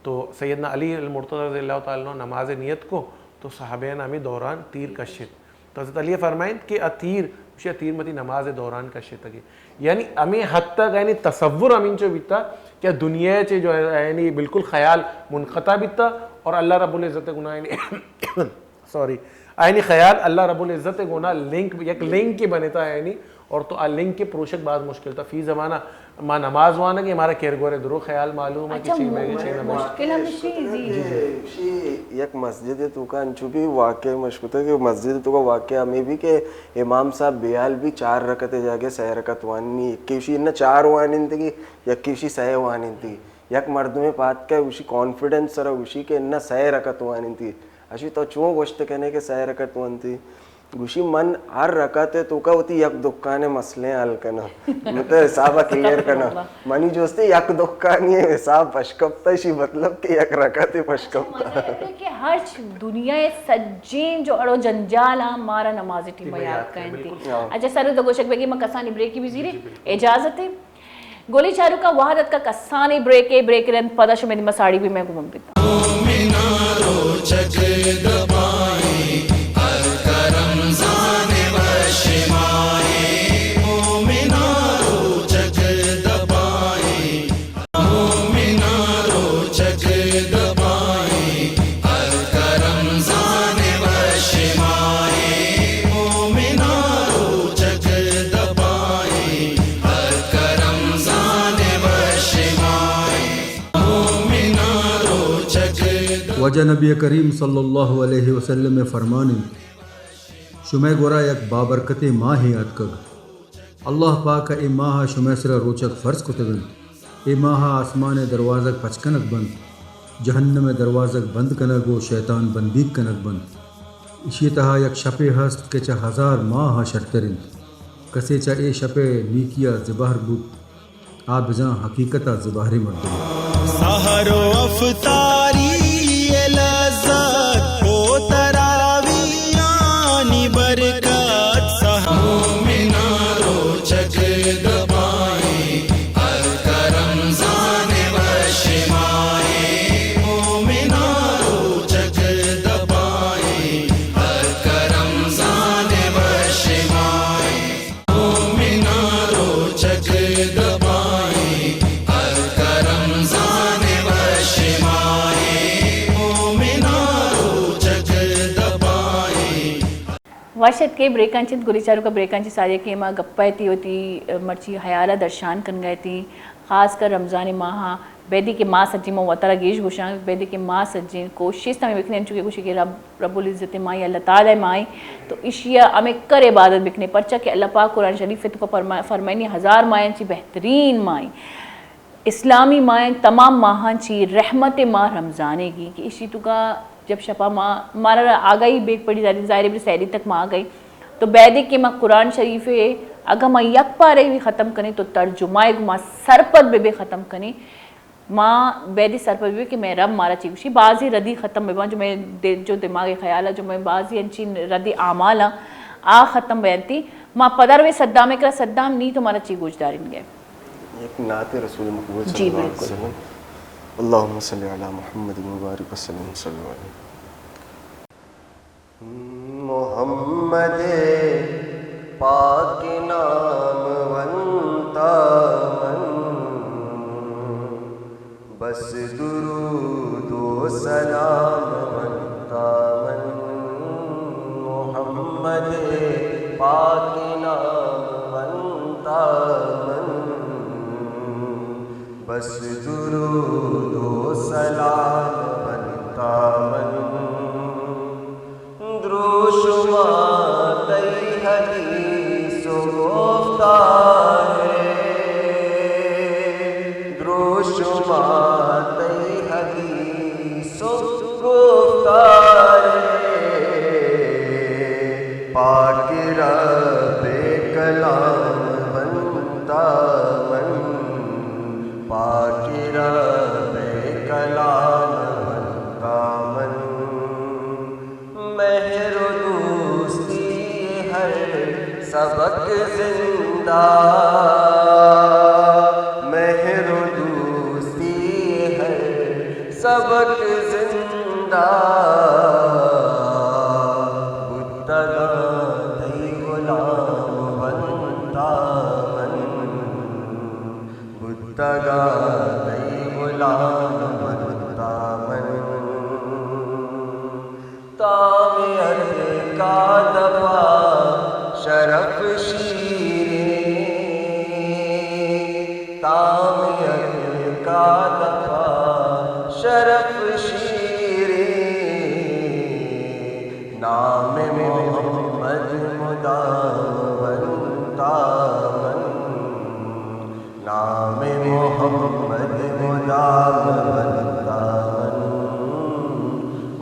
تو سیدنا علی المرتضی رضی اللہ تعالی عنہ نماز ءِ نیت کو تو صحابیان ہمے دوران تیر کشت۔ تو حضرت علی فرمائنت کہ آ تیر، گوشی آ تیر متی نماز ءِ دوران کشتگی۔ یعنی ہمے حد تک یعنی تصور ہمینچو بیتا کہ دنیا چے جو ہے یعنی بالکل خیال منقطع بیتا اور اللہ رب العزت ءِ گونا یعنی سوری، آیانی خیال اللہ رب العزت ءِ گونا لنک، یک لنکے بنتا آیانی، اور تو آ لنک ءِ پروشگ باز مشکل تا۔ فی زمانہ ما نماز وانگ ءَ، مارا کرگور ءِ درو خیال معلوم ہے کہ اچھا، چی مو-، مئے چی نہ مئے۔ مشکل ہمیشی، جی۔ جی، جی۔ شی یک مسجد ءِ توکا انچو بھی واقعہ مشکوتا کہ مسجد ءِ توکا واقعہ ہمیں بھی کہ امام صاحب بیال بھی چار رکعت ءِ جاگہ سہ رکعت واننی، یکے شی نہ چار واننتگی، یکے شی سہ واننتگی۔ یک مردمے پاد کئے گوشی کانفیڈنس سرا گوشی کہ نہ سہ رکعت واننتی۔ اشی تو چون گوشت کنے کہ سہ رکعت وانتی؟ گوشی من ہر رکعت ءِ توکا وتی یک دکان ءِ مسئلے حل کناں۔ مطلب حساب ءَ کلیئر کناں۔ استغفر اللہ۔ منی جوستی یک دکانی ءِ حساب پشکپتا، اشی مطلب کہ یک رکعت پشکپتا۔ اچھا، مزہ اے کہ ہرچ دنیا ءِ سجین جو اڑو جنجال آں مارا نماز ٹیم یاد کائنتی۔ بالکل۔ اچھا سر تو گوشگ بگی من کسانی بریکی بزیری، جی، جی، بالکل۔ اجازت ہے۔ گولی چاروکا وہد اتکا کسانیں بریکے، بریک رند پدا شمئے دیما ساڑی بی مئے گوما بیت۔ مومنا روچگ دپائیں، ہلکا رمضان وش ماہیں۔ مومنا روچگ دپائیں، مومنا روچگ دپائیں، ہلکا رمضان وش ماہیں۔ مومنا روچگ دپائیں، واجہ نبی کریم صلی اللہ علیہ وسلم ءِ فرمان انت، شمئے گورا یک بابرکتیں ماہے آتکگ۔ اللہ پاک ءَ اے ماہ ءَ شمئے سرا روچگ فرض کتگ انت۔ اے ماہ ءَ آسمان ءِ دروازگ پچ کنگ بنت، جہنم ءِ دروازگ بند کنگ و شیطان بندیگ کنگ بنت۔ ایشی ءِ تہا یک شپے ہست کہ چہ ہزار ماہ ءَ شرتر انت۔ کسے چہ اے شپ ءِ نیکی ءَ زبہر بوت، آ بزاں حقیقت ءَ زبہریں مردمے۔ سحر و افطاری ءِ لذت و تراویحانی برکت، سحر مومنا روچگ دپائیں، ہلکا رمضان وش ماہیں۔ مومنا روچگ دپائیں، ہلکا رمضان وش ماہیں۔ مومنا روچگ دپائیں، ہلکا رمضان وش ماہیں۔ مومنا روچگ دپائیں۔ وش اتکے بریکاں چنت، گلی چاروکا بریکاں چی ساری کہ ما گپا ایتی وتی مرچی حیالا درشان کنگا ایتی، خاص کر رمضان ماہا بیدے کہ ما سجیں، من وتارا گیش گوشاں، بیدے کہ ما سجیں کوشست ہمیں بکنیں، انچو کہ گوشی کہ رب، رب العزت ماہیں، اللہ تعالی ماہیں، تو اشیا ہمیں کر عبادت بکنیں، پرچا کہ اللہ پاک قرآن شریف ءِ توکا فرما-، فرمائنی ہزار ماہیں چی بہترین ماہیں۔ اسلامی ماہیں، تمام ماہاں چی رحمت ماہ رمضانے گی کہ اشی توکا جب شپا ما، مارا آگاہی بیگ پڑی، ظاہر، ظاہر ہے سحری تک ما آگاہی۔ تو بیدے کہ ما قرآن شریف ءَ اگاں ما یک پارے بھی ختم کنیں تو ترجمہ ءَ گوں ما سرپد بہ بے ختم کنیں۔ ما بیدے سرپد بہ بے کہ مئے رب مارا چی گوشی۔ بازی ردی ختم بہ باں جو مئے دل، جو دماغ خیال ہے، جو مئے بازی انچین ردی اعمال ہیں، آ ختم بیانتی۔ ما پدر وے صدام کرا، صدام نی تو مارا چی گوش دارین گئے۔ یک نعت رسول مقبول صلی، جی، اللہ علیہ، بالکل، وسلم۔ اللہم صلی علی محمد و بارک وسلم، صلی اللہ علیہ۔ محمد پاک نام ونتا من، بس درود و سلام ونتا من۔ محمد پاک نام ونتا من، بس درود و سلام ونتا من۔ دروشم شما تئی حدیث و گفتار، پاک رب کلام بنتا من، پاک رب کلام بنتا من۔ مہر و دوستی ہر سبق زندہ، مہر و دوستی ہر سبق زندہ، بوتگاں تئی غلام بنتا من، بوتگاں تئی غلام بنتا من۔ تام عتقا دپا شرف شیریں، تام عتقا دپا شرف شیریں، نام محمد مدام بنتا من۔ نام محمد مدام بنتا من،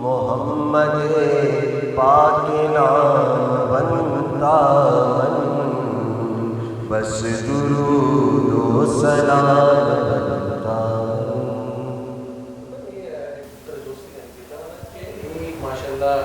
محمد پاک نام بنتا من، بس درود و سلام بنتا من۔ ماشاءاللہ،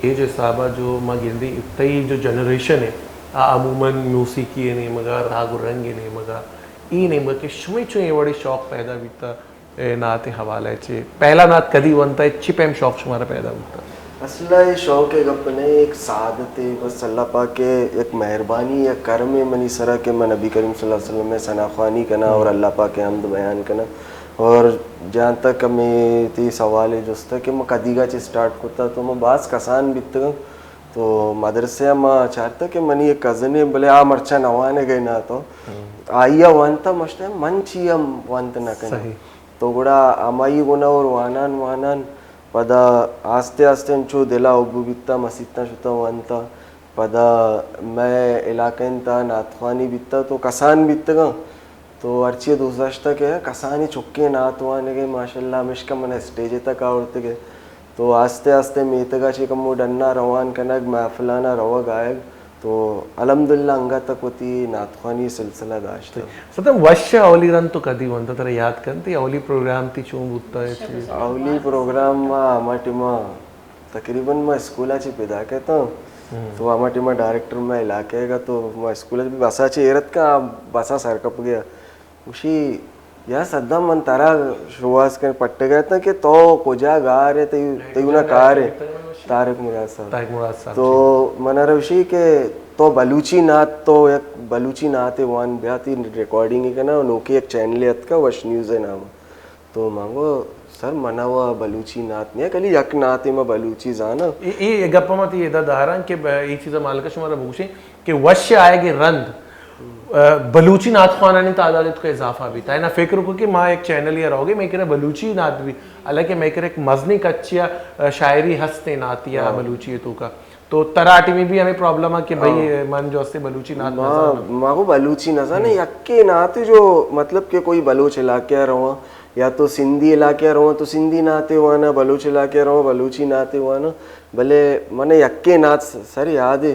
اے جو حساب ءَ جو ما گندیں، تئی جو جنریشن ہے، آ عموماً موسیقی ءِ نیمگ ءَ، راگ و رنگ ءِ نیمگ ءَ، اے نیمگ ءَ کہ شمئے چوں اے وڑیں شوق پیدا بیتا، اے نعت ءِ حوالہ ءَ چہ؟ پہلا نعت کدی ونتا، چی پیم شوق شمارا پیدا بوتا؟ اصل ءَ اے شوق ءِ گپ نہ، ایک سعادت ہے، بس اللہ پاک ءِ یک مہربانی، یک کرم ہے منی سرا کہ من نبی کریم صلی اللہ علیہ وسلم ءِ ثنا خوانی کناں اور اللہ پاک ءِ حمد بیان کناں۔ اور جہاں تک ہمے تئی سوال ءِ جست ءَ کہ ما کدیگا چہ اسٹارٹ کتا، تو ما باز کسان بیتگاں، تو مدرسہ ءَ ما چارتا کہ منی یک کزن ءِ، بلے آ مرچاں نہ وانگ ءَ نہ تو، آئی ءَ وانتا، مشتا من چی ہم وانت نہ کناں۔ تو گڑا ہمائی گونا اور وانان وانان پدا آستے آستے انچو دل ءَ حب بیتا، مسیتاں شتا وانتا۔ پدا مئے علاقہ ءِ تہا نعت خوانی بیتا تو کسان بیتگاں، تو ہرچی ءَ دوست داشتہ کہ کسانیں چکیں نعت وانگ ءَ، ماشاءاللہ، ہمیشکا من ءَ اسٹیج ءِ تک آورتگ ءَ۔ تو آستے آستے میتگ ءَ چہ کمو ڈن ءَ روان کنگ، محفلان ءَ روگ آیگ، تو الحمدللہ انگت تک وتی نعت خوانی ءِ سلسلہ داشتہ۔ سدم، وش ءِ اولی رند تو کدی ونتا، ترا یات کنت؟ اولی پروگرام تئی چون بوتا؟ چیز؟ اولی پروگرام ما ہما ٹیم ءَ تقریباً ما اسکول ءَ چہ پدا کیتاں، تو ہما ٹیم ءَ ڈائریکٹر مئے علاقہ ءِ گا، تو ما اسکول ءَ بس ءَ چہ ایر اتکاں، بس ءَ سر کپگ ءَ۔ گوشی، یا صدام، من ترا شوہاز کن پٹگ ءَ اتاں کہ تو کجا گار ئے، تئی، تئی گونا کار ئے؟ طارق مراد صاحب۔ طارق مراد صاحب، تو جی۔ من ءَ را گوشی کہ تو بلوچی نعت، تو یک بلوچی نعتے وان، بیا تئی ریکارڈنگ کناں، نوکیں یک چینلے اتکا وش نیوز ءِ نام ءَ۔ تو من گو، سر، من ءَ وا بلوچی نعت نیاں، کلی یک نعتے ما بلوچی زاناں۔ اے، اے گپ ءَ ما تئی ادا داراں کہ ب-، اے چیز ءَ مالک ءَ شمارا بگوشیں کہ وش ءِ آیگ ءِ رند، ءَ، بلوچی نعت خوانانی تعداد ءِ توکا اضافہ بیتا۔ اے نا فکر کو کہ ما یک چینلے ءَ روگے، مئے کرا بلوچی نعت بی، حالانکہ مئے کرا یک مزنیں کچے ءَ، ءَ، شاعری ہستیں نعتی ءَ بلوچی ءِ توکا۔ تو ترا ٹیمی بھی ہمیں پرابلم ہے کہ بھئی، من جو استے بلوچی نعت نہ زاناں۔ ما گو بلوچی نہ زاناں، یکے نعت جو مطلب کہ کوئی بلوچ علاقے ءَ رواں یا تو سندھی علاقے ءَ رواں تو سندھی نعتے واناں، بلوچ علاقے ءَ رواں بلوچی نعتے واناں، بلے من یکے نعت س-، سر یاد ہے،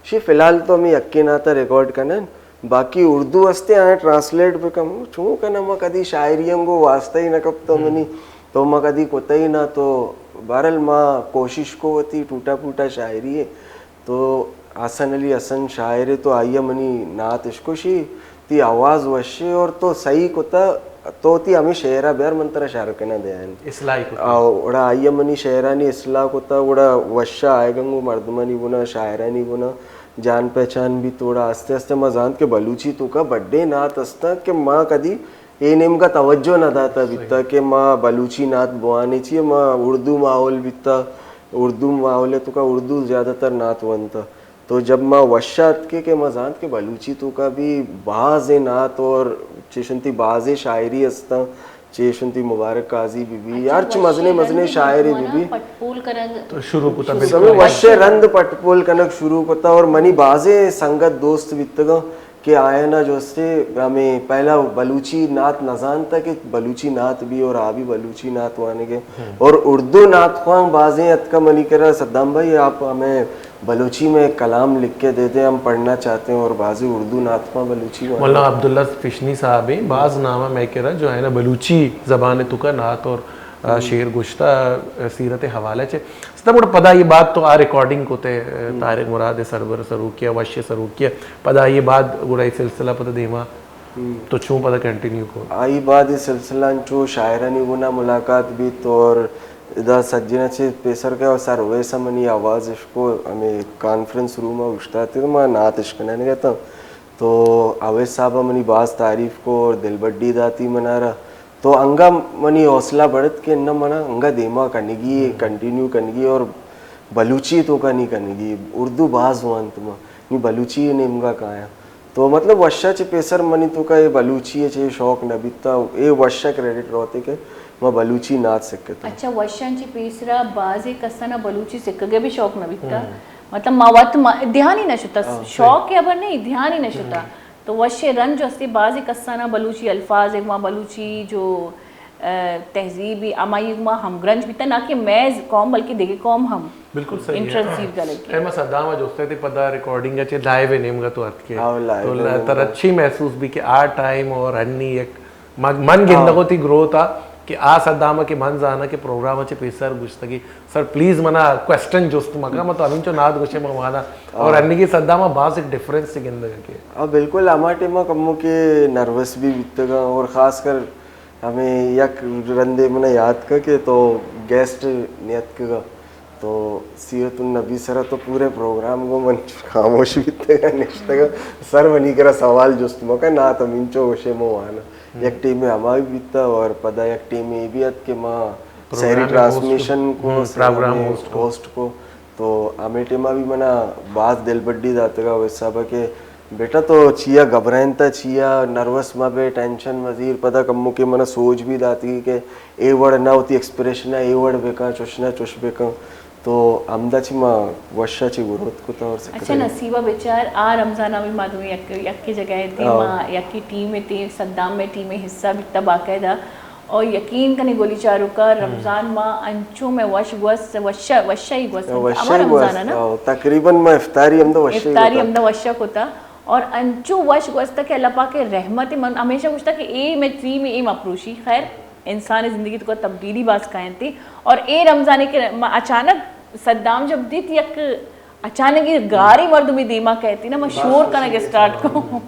شی فی الحال تو ہمیں یکے نعت ءَ ریکارڈ کنن، باقی اردو استے آیاں ٹرانسلیٹ بکن، چون کناں ما کدی شاعری انگو واسطہ ہی نہ کپتا منی۔ تو ما کدی کتئی نہ، تو بہرحال ما کوشش کو وتی ٹوٹا پھوٹا شاعری ءَ۔ تو حسن علی حسن شاعر ءَ، تو آئی ءَ منی نعت اشکوشی، تی آواز وش ءَ اور تو صحیح کتا، تو تی ہمیں شعر ءَ بیار من ترا شر کناں دیان۔ اصلاح کتا۔ آ، گڑا آئی ءَ منی شعرانی اصلاح کتا، گڑا وش ءَ آیگ انگو مردمانی گونا، شاعرانی گونا جان پہچان بیت، گڑا آستے آستے ما زانت کہ بلوچی توکا بڈے نعت استاں کہ ما کدی اے نیمگا توجہ نہ داتا بیتا کہ ما بلوچی نعت بوانے چیے، ما اردو ماحول بیتا، اردو ماحول توکا اردو زیادہ تر نعت ونتا۔ تو جب ما وشا اتکے کہ ما زانت کہ بلوچی توکا بھی بازیں نعت اور چیشنتی بازیں شاعری استاں، چیشنتی مبارک قاضی بی بی، ہرچ مزنے مزنے شاعرے بی بی۔ تو شروع کتا، بالکل۔ وش رند پٹ پول کنگ شروع کتا اور منی بازیں سنگت دوست بیتگاں۔ کہ آیانا جو استے ہمیں پہلا بلوچی نعت نزانتا کہ بلوچی نعت بھی اور آ بھی بلوچی نعت وانگے۔ اور اردو نعت خواں بازیں اتکا منی کرا، صدام بھائی آپ ہمیں بلوچی میں کلام لکھ کے دے دیں، ہم پڑھنا چاہتے ہیں، اور بازیں اردو نعت خواں بلوچی وانگے۔ مولانا عبداللہ فشنی صاحب ہیں، بعض نام ہے میں کرا جو ہے نا بلوچی زبان تو کا نعت اور، آ، شعر گشتہ، آ، سیرت حوالہ چے۔ ستم گڑا پدا یہ بات تو آ ریکارڈنگ کو تے، آ، طارق مراد سرور سروکیا، وش سروکیا۔ پدا یہ بات گڑا یہ سلسلہ پدا دیما تو چون پدا کنٹینیو کو؟ آئی بعد یہ سلسلہ انچو شاعرانی گنا ملاقات بیت اور ادا سجنا چے پیسر کے اور سر ویسا منی آواز اش کو ہمیں کانفرنس روم اوشتاتے تو ما نعت اش کنن گتا۔ تو اویس صاحب منی باز تعریف کو اور دلبڈی داتی منارا۔ تو انگا منی حوصلہ بڑھت کہ نہ منا انگا دیما کنگی، کنٹینیو کنگی اور بلوچی تو کا نہیں کنگی، اردو باز وانت ما، نی بلوچی نیمگا کایا۔ تو مطلب وشا چہ پیسر منی تو کا اے بلوچی چہ شوق نہ بیتا، اے وشا کریڈٹ روتے کہ ما بلوچی نعت سکتا۔ اچھا، وشاں چہ پیسرا بازیں کسانا بلوچی سکگے بھی شوق نہ بیتا۔ مطلب ما وت ما دھیان ہی نہ شتا، شوق کے خبر نہیں، دھیان ہی نہ شتا۔ تو وشے رنج ہستی بازیں کسانا بلوچی الفاظ، ایک ما بلوچی جو، آ، تہذیب ہی ہمائی ما ہمگرنچ بیتا، نہ کہ مئے قوم بلکہ دیگہ قوم ہم بالکل صحیح ہے۔ انٹرسٹ زیر گلگ کے۔ اے ما صدام جوستے تے پدا ریکارڈنگ چے لائیو نیمگا تو اتکے۔ ہاں، لائیو تو نیمگا۔ تر اچھی محسوس بھی کہ آ ٹائم اور ہنی ایک من، من گندگو تی گروتھ آ کہ آ صدام کہ من زانا کہ پروگرام چے پیسر گشتگی، سر پلیز منا کوسچن جست مکا، ما تو ہمینچو ناد گوشے موانا۔ اور ہنی کی صدام باز ایک ڈفرنس گندگا کے۔ ہاں، بالکل، ہما ٹائم کمو کے نروس بھی بیتگا اور خاص کر ہمیں یک رندے منا یاد کا کہ تو گیسٹ نیتکگا، تو سیرت النبی سرا تو پورے پروگرام کو من خاموش بیتگا، نشتگا، سر منی کرا سوال جست مکا، نعت ہمینچو گوشے موانا۔ یک ٹیم ہما بھی بیتا اور پدا یک ٹیم یہ بھی ات کہ ما سحری ٹرانسمیشن کو، پروگرام ہوسٹ کو۔ ہوسٹ کو۔ تو ہمے ٹائما بھی منا باز دلبڈی داتگا، او حسابا کہ بیٹا تو چیا گھبرائینتا، چیا نروس مہ بے، ٹینشن مہ زیر۔ پدا کمو کہ منا سوج بھی داتگی کہ اے وڑ نہ وتی ایکسپریشن اے وڑ بکن، چوش نہ چوش بکن۔ تو ہمدا چی ما وشا چی گروتھ کتا اور سکتا۔ اچھا، نصیبہ بچار، آ رمضان بھی ما دوئیں یک، یکے جگہ تے، ما یکے ٹیم تے، صدام میں ٹیم حصہ بیتا باقاعدہ۔ اور یقین کنے گولی چاروکا، رمضان ما انچو میں وش گوست، وشا، وشا ہی گوست۔ وشا ہما ہی رمضان گوست، نا؟ آو، تقریباً ما افطاری ہمدا وشا ہی افطاری کتا۔ ہمدا وشا کتا۔ اور انچو وش گوست کہ اللہ پاک رحمت من ہمیشہ گوشتا کہ اے میں ٹیم اے ما پروشی۔ خیر، انسان زندگی تو تبدیلی باز کائنتی۔ اور اے رمضان کے ما اچانک صدام جب دیت یک اچانک یہ گاری مردمی دیما کہتی نا، ما شور کنگ اسٹارٹ کو۔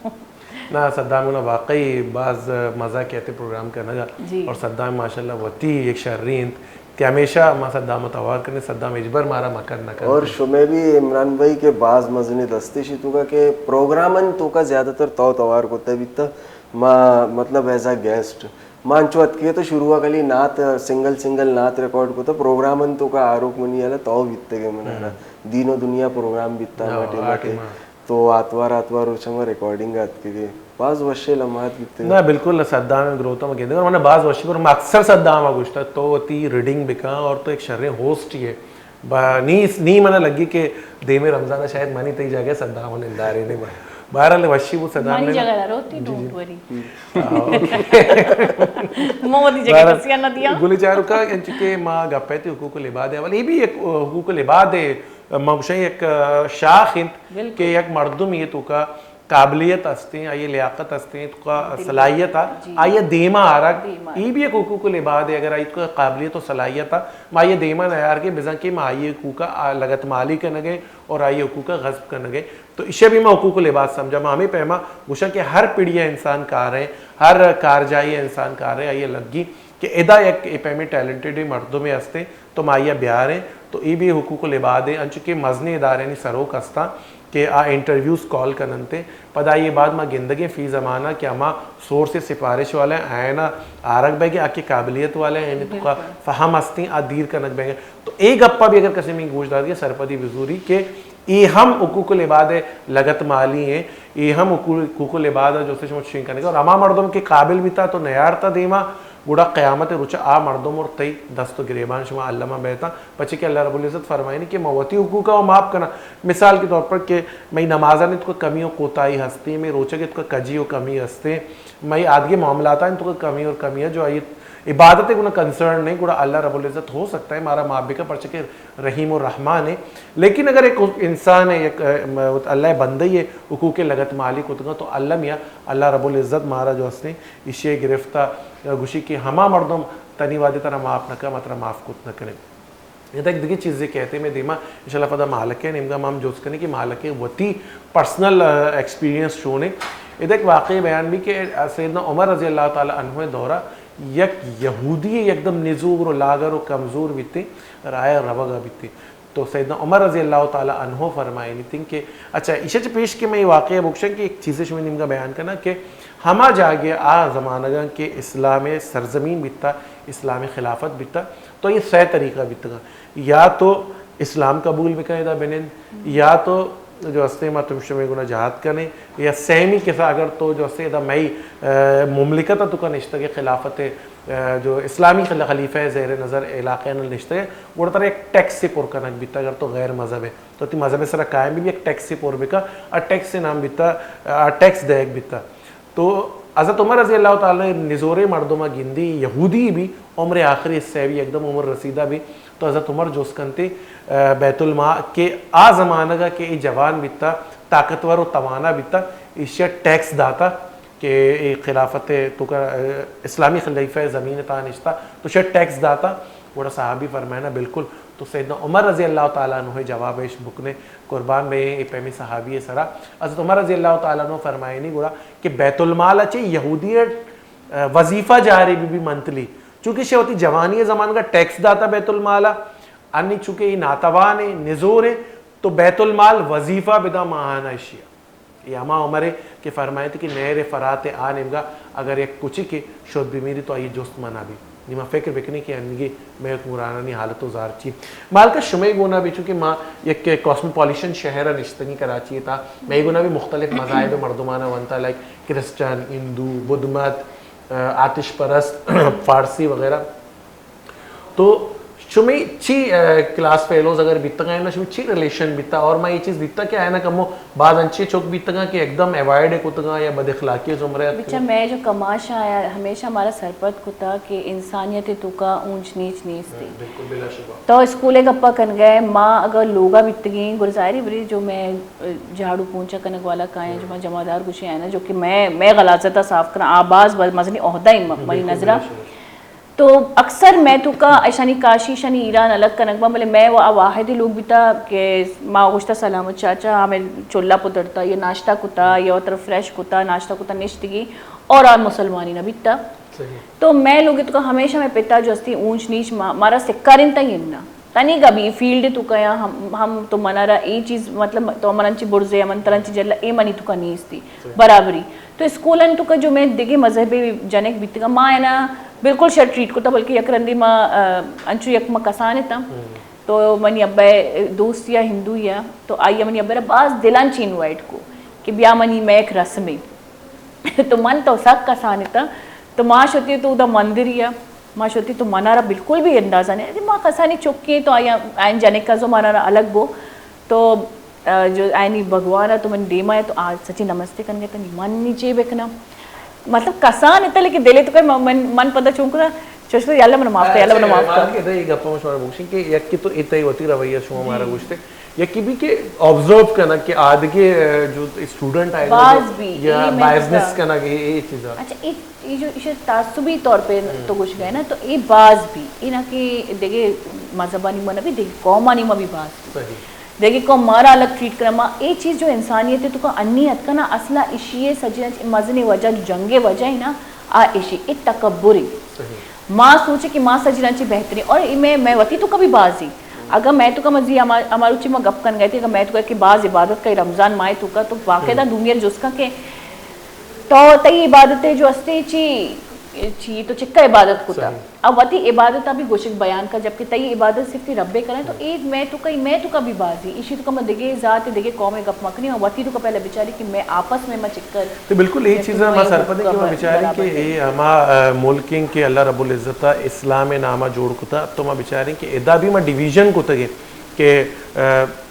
نہ، صدام نا واقعی باز مزہ کہتے پروگرام کرنا گا۔ جی۔ اور صدام ماشاءاللہ وتی ایک شرری انت کہ ہمیشہ ما صدام توار کرنے، صدام اجبر مارا مکر نہ کر۔ اور شمے بھی عمران بھائی کے باز مزنی دستی شی تو کا کہ پروگرام ان تو کا زیادہ تر تو توار کرتے بیتا، ما مطلب ایز اے گیسٹ۔ ما انچو اتکے تو شروع کلی نعت، سنگل سنگل نعت ریکارڈ کو تو پروگرام ان تو کا آروک منی والا تو بیتگے منارا۔ دین و دنیا پروگرام بیتا ہما ٹیم تے۔ تو آتوار، آتوار روچ ہما ریکارڈنگ اتکگے۔ باز وشے لمحات بیتگے۔ نہ، بالکل صدام گروتم گندے۔ اور من باز وشی پر من اکثر صدام گوشتا تو وتی ریڈنگ بکن اور تو ایک شریں ہوسٹ ہی ہے۔ با-، نی، نی منا لگی کہ دیمے رمضان شاید منی تئی جگہ صدام نندارے نے۔ بہرحال وشی بو صدام منی نے۔ جگہ روتی جی، جی۔ Don't worry. ہاں، اوکے۔ مو وتی جگہ بہرحال کسیا نہ دیا۔ گل چاروکا انچو کہ ما گپے تے حقوق العباد ہے، ولی یہ بھی ایک حقوق العباد ہے، ما گوشاں یک شاخ انت کہ یک مردم یہ تو کا قابلیت ہستیں، آئی لیاقت ہستیں، تو کا صلاحیت آ، آئی دیما آرگ، ای بھی ایک حقوق العباد ہے۔ اگر آئی تو کا قابلیت و صلاحیت آ، ما آئی دیما نیار کے بزن کہ ما آئی حقوق آ لگت مالی کنگے اور آئی حقوق غصب کنگے۔ تو ایشی بھی ما حقوق العباد سمجھا۔ ما ہمیں پیما گوشاں کہ ہر پڑیا انسان کار ہے، ہر کارجائی انسان کار ہے، آئی لگی کہ ادا یک اے پیمیں ٹیلنٹڈ مردمے ہستیں، تو ما آئیا بیاریں، تو اے بھی حقوق العباد ہے۔ انچو کہ مزنیں ادارے نی سروک ہستاں کہ آ انٹرویوز کال کننتے، پدا آئی بعد ما گندگیں فی زمانہ کہ ہما سورس سفارش والے آئینا آرگ بیگے، آ کہ قابلیت والے آئینے تو کا فہم ہستیں، آ دیر کنگ بیگے۔ تو اے گپا بھی اگر کسی میں گوش دار دیا سرپدی بزوری کہ اے ہم حقوق العباد ہے، لگت مالی ہیں، اے ہم حقوق، حقوق العباد ہے جو سے شما چین کرنے کا۔ اور ہما مردم کے قابل بھی تھا تو نیار تھا دیما، گڑا قیامت روچ آ مردم اور تئی دست و گریبان شما الما بیتاں، پچے کہ اللہ رب العزت فرمائنی کہ ما وتی حقوق ء معاف کناں۔ مثال کے طور پر کہ مئی نمازانی تو کمی و کوتاہی ہستی، مئی روچگ تو کجی و کمی ہستی، مئی آدگے معاملاتانی تو کمی اور کمی ہے جو آئی عبادت گنا کنسرن نہیں، گڑا اللہ رب العزت ہو سکتا ہے مارا معاف بکا، پرچہ کہ رحیم و رحمان ہے۔ لیکن اگر ایک انسان ہے، ایک، ام، اللہ بندہ ہے، حقوق لگت مالی کتگا تو اللہ میاں، اللہ رب العزت مارا جو ہستے ایشی گرفتا گوشی کہ ہما مردم تنی وعدے ترا معاف نہ کن، ما ترا معاف کت نہ کنیں۔ ادا یک دگہ چیزے کہتے میں دیما انشاءاللہ پدا مالک ہے، نیمگا ما ہم جوست کنیں کہ مالک ہے وتی پرسنل، آ، ایکسپیرینس چونے۔ ادا ایک واقعی بیان بھی کہ سیدنا عمر رضی اللہ تعالی عنہ دورہ یک یہودی یکدم نزور و لاگر و کمزور بیتے، راہ روگا بیتے۔ تو سیدنا عمر رضی اللہ تعالی عنہ فرمائنی تین کہ اچھا، ایشا چہ پیش کہ میں یہ واقعہ بکشن کہ ایک چیزے شمی نیمگا بیان کرنا کہ ہما جاگے آ زمانگاں کہ اسلام سرزمین بیتا، اسلام خلافت بیتا، تو یہ سہ طریقہ بیتگا، یا تو اسلام قبول بکن ادا بنند، یا تو جو ہستے ما تم شمے گنا جہاد کنے، یا سیمی کسا اگر تو جو ہستے ادا مئی، آ، مملکت تو کا نشتگے خلافت، آ، جو اسلامی خل-، خلیفہ زیر نظر علاقے نل نشتگے، گڑا ترا یک ٹیکس پر کنگ بیتا، اگر تو غیر مذہب ہے تو تی مذہب سرا قائم بھی یک ٹیکس پر بکا، اور ٹیکس نام بیتا، اور ٹیکس دیگ بیتا۔ تو حضرت عمر رضی اللہ تعالی عنہ نزورے مردم گندی، یہودی بھی، عمر آخری حصہ بھی، یکدم عمر رسیدہ بھی۔ تو حضرت عمر جوست کنتے، آ، بیت المال کہ آ زمانگا کہ ای جوان بیتا، طاقتور و توانا بیتا، ایشیا ٹیکس داتا کہ ای خلافت تو کا، آ، اسلامی خلیفہ زمین تا نشتا، تو شیا ٹیکس داتا۔ گڑا صحابی فرمائنا، بالکل۔ تو سیدنا عمر رضی اللہ تعالی عنہ جواب ایش بکنے، قربان بے اے پیمی صحابی سرا۔ حضرت عمر رضی اللہ تعالی عنہ فرمائنی گڑا کہ بیت المال چے یہودی، آ، وظیفہ جاری بھی، بھی منتلی، چونکہ شے وتی جوانی زمان کا ٹیکس داتا بیت المال، انی چونکہ یہ ناتوان ہے، نزور ہے، تو بیت المال وظیفہ بدا ماہانہ اشیا۔ یہ ہما عمر ہے کہ فرمائے تھے کہ نہر فرات آ نیمگا اگر یک کچی کے شد بمیری تو آئی جست منا بھی۔ نی ما فکر بکنی کہ انگی میں حکمرانانی حالت و زار چی۔ مالکا شمے گونا بھی، چونکہ ما یک کاسموپولیٹن شہر نشتگی کراچی تا، مے گونا بھی مختلف مذاہب مردمانا ونتا، لائک کرسچن، ہندو، بدھ مت، آ، آتش پرست، فارسی وغیرہ۔ تو شمی چی، آ، کلاس فیلوز اگر بیتگا نا، شمی چی ریلیشن بیتا؟ اور ما یہ چیز دیتا کہ آئینا کمو بعض انچے چوک بیتگا کہ ایک دم ایوائڈ کتگا یا بد اخلاقی زمرے اتکگا۔ بچا میں جو کماش آیا، ہمیشہ ہمارا سرپد کتا کہ انسانیت تو کا اونچ نیچ نیستی۔ ہم، بالکل، بلا شبہ۔ تو اسکول گپا کن گئے، ما اگر لوگا بیتگیں، گڑا ظاہری بری جو میں، آ، جھاڑو پونچا کنگ والا کائیں، جو ما جمعدار گوشی آئینا، جو کہ میں، میں غلاظت صاف کرا، آ باز مزنی عہدہ ہی م-، ہم، منی بالکل، نظرا۔ بلا شبہ۔ تو اکثر میں تو کا اشانی کاشی، اشانی ایران الگ کنگ با، بلے میں وہ واحد لوگ بیتا کہ ما گوشتا سلامت چاچا ہمیں چلا پترتا یا ناشتہ کتا یا وتر فریش کتا، ناشتہ کتا نشتگی اور آ مسلمانی نہ بیتا۔ صحیح۔ تو میں لوگ تو کا ہمیشہ میں پتا جو استی اونچ نیچ ما-، مارا سکارن تا ہی نا۔ تنی گبی فیلڈ تو کا ہم، ہم تو منارا اے چیز مطلب تو من انچی برزے، من ترنچی جلا اے منی تو کا نیستی۔ صحیح۔ برابری۔ تو اسکولن تو کا جو میں دگہ مذہبی جنک بیتگا، ما اینا بالکل شر ٹریٹ کتا، بلکہ یک رندی ما، آ، انچو یک ما کسان اتاں۔ ہم۔ تو منی ابا دوست یا ہندو یا، تو آئی منی ابا را باز دلان چی انوائٹ کو کہ بیا منی میں ایک رسمے۔ تو من تو سک کسان اتاں۔ تو ما شتی تو دا مندر یا، ما شتی تو منارا بالکل بھی اندازہ نہیں۔ ما کسانی چکی تو آیا، آئین جنک کا زو منارا الگ بو۔ تو، آ، جو آئینی بھگوان ہے تو من دیما ہے تو آ سچی نمستے کن گئے تو نی من نی چے بکنا۔ مطلب کسان اتنا لیکن دلے تو کہ من، من، من پتہ چون کنا، چوش تو یا اللہ من معاف کر، یا اللہ من معاف کر۔ اچھا، یہ گپا شما بوشن کہ یکی تو اتنا ہی وتی رویہ شما ہمارا گوشتے۔ یکی بھی کہ آبزرو کنا کہ آدگے، آ، جو اسٹوڈنٹ آئے باز بھی، یا یہ میں بائزنس کنا کہ یہ چیزا۔ اچھا، یہ، یہ جو اسے تعصبی طور پہ تو گوش گئے نا، تو یہ باز بھی، یہ نہ کہ دیگے مذہبانی من بھی، دیگے قومانی من بھی باز بھی۔ صحیح۔ دگہ قوم مارا الگ ٹریٹ کرا، ما اے چیز جو انسانیت ہے تو کا انی اتکنا اصلا اشی ہے سجنا چ-، مزنی وجہ جو جنگ وجہ ہے نا، آ اشی اے تکبر ہے۔ صحیح۔ ما سوچے کہ ما سجنا چی بہترین اور اے میں، میں وتی تو کبھی بازی۔ اگر میں تو کا مزی ہما-، ہمارو چی ما گپ کن گئے تھے، اگر میں تو کا کہ باز عبادت کا رمضان ماہ تو کا تو باقاعدہ دنیا جس کا کہ تو تئی عبادت جو استے چی چی تو چکا عبادت کتا؟ صحیح۔ اب وتی عبادت ابھی گوشگ بیان کا، جبکہ تئی عبادت صرف تئی ربے کریں، تو اے میں تو کئی، میں تو کا بھی بازی، ایشی تو کا میں دگے ذات، دگے قوم گپ مکنی، میں وتی تو کا پہلے بچاری کہ میں آپس میں میں چکر تو بالکل اے چیز ما سرپدیں کہ ما بچاریں کہ اے ہما، آ، ملک ہیں کہ اللہ رب العزت اسلام نامہ جوڑ کتا، تو ما بچاریں کہ ادا بھی ما ڈویژن کتگے کہ، آ،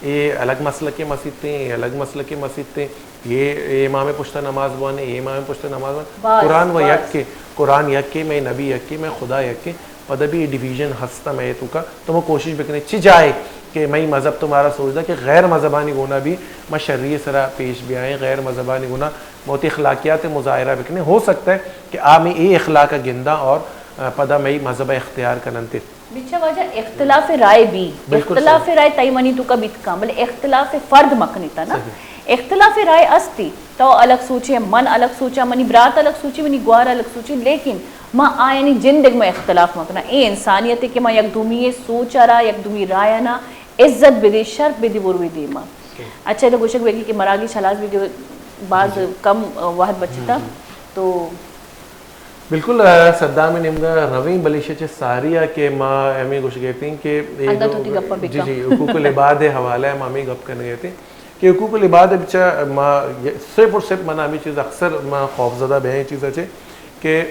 اے الگ مسلک مسیت ہیں، اے الگ مسلک مسیت ہیں، اے، اے امام پشتا نماز بوانے، اے امام پشتا نماز بوانے۔ قرآن و یک کے، قرآن یک کے، میں نبی یک کے، میں خدا یک کے، پدا بھی اے ڈویژن ہستا میں تو کا، تو ما کوشش بکنے، چی جائے کہ مئی مذہب تو مارا سوچ دا کہ غیر مذہبانی گونا بھی ما شری سرا پیش بیائیں، غیر مذہبانی گونا ما وتی اخلاقیات مظاہرہ بکنے۔ ہو سکتا ہے کہ آ میں اے اخلاق گندا اور، آ، پدا مئی مذہب اختیار کننتے۔ بچا واجہ، اختلاف رائے بی، بالکل اختلاف صحیح۔ رائے تئی منی تو کا بیت کان، بلے اختلاف فرد مکنی تا نا۔ صحیح۔ اختلاف رائے استی، تو الگ سوچے، من الگ سوچا، منی برات الگ سوچی، منی گوار الگ سوچی، لیکن ما آیانی جندگ ما اختلاف مکنا۔ اے انسانیت ہے کہ ما یک دومی سوچ را، یک دومی رائے نا عزت بدے، شرف بدے، بروی دیما۔ اچھا، تو گوشگ بیگی کہ مراگش ہلاس بھی باز کم وحد بچتا۔ تو بالکل، آ، صدام نیمگا رویں، بلے ایشی چہ ساری آ کہ ما ہمیں گوشگ اتیں کہ اے انگت وتی گپا بکن۔ جی، جی، حقوق العباد حوالہ ما ہمیں گپ کنگ اتیں کہ حقوق العباد بچا ما یہ صرف اور صرف منا ہمیں چیز اکثر ما خوفزدہ بہ ایں چیز اچے کہ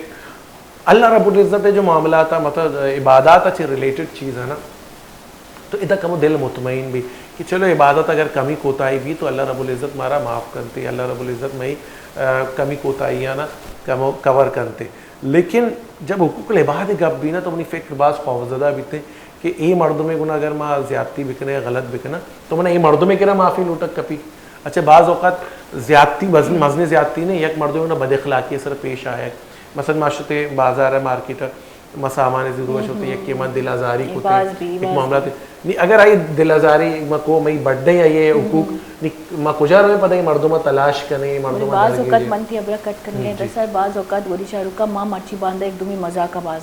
اللہ رب العزت جو معاملات آ، مطلب عبادات چہ ریلیٹڈ چیز ہے نا، تو ادا کمو دل مطمئن بی کہ چلو عبادت اگر کمی کوتاہی بی تو اللہ رب العزت مارا معاف کنتے، اللہ رب العزت مئی، آ، کمی کوتاہیانا کمو کور کنتے۔ لیکن جب حقوق العباد گپ بی نا تو منی فکر باز خوفزدہ بیتے کہ اے مردمے گنا اگر ما زیادتی بکنے یا غلط بکنا تو منا اے مردمے کرا معافی لوٹک کپی۔ اچھا، بعض اوقات زیادتی، مزن، مزن زیادتی نے، یک مردمے گنا بد اخلاقی سر پیش آئے۔ مثلاً ما شتے بازار مارکیٹ ما سامان زیرو شتے، یک کہ من دل آزاری کتے، باز بی، یک باز معاملات بی۔ نی اگر آئی دل آزاری ما کو مئی بڈے یا یہ حقوق، نی ما کجا رویں پدا یہ مردم تلاش کنے، مردم بعض اوقات من تی ابرا کٹ کنگے، جی۔ سر بعض اوقات گوری شاہ رخ کا ما مرچی باندا یک دومی مذاق باز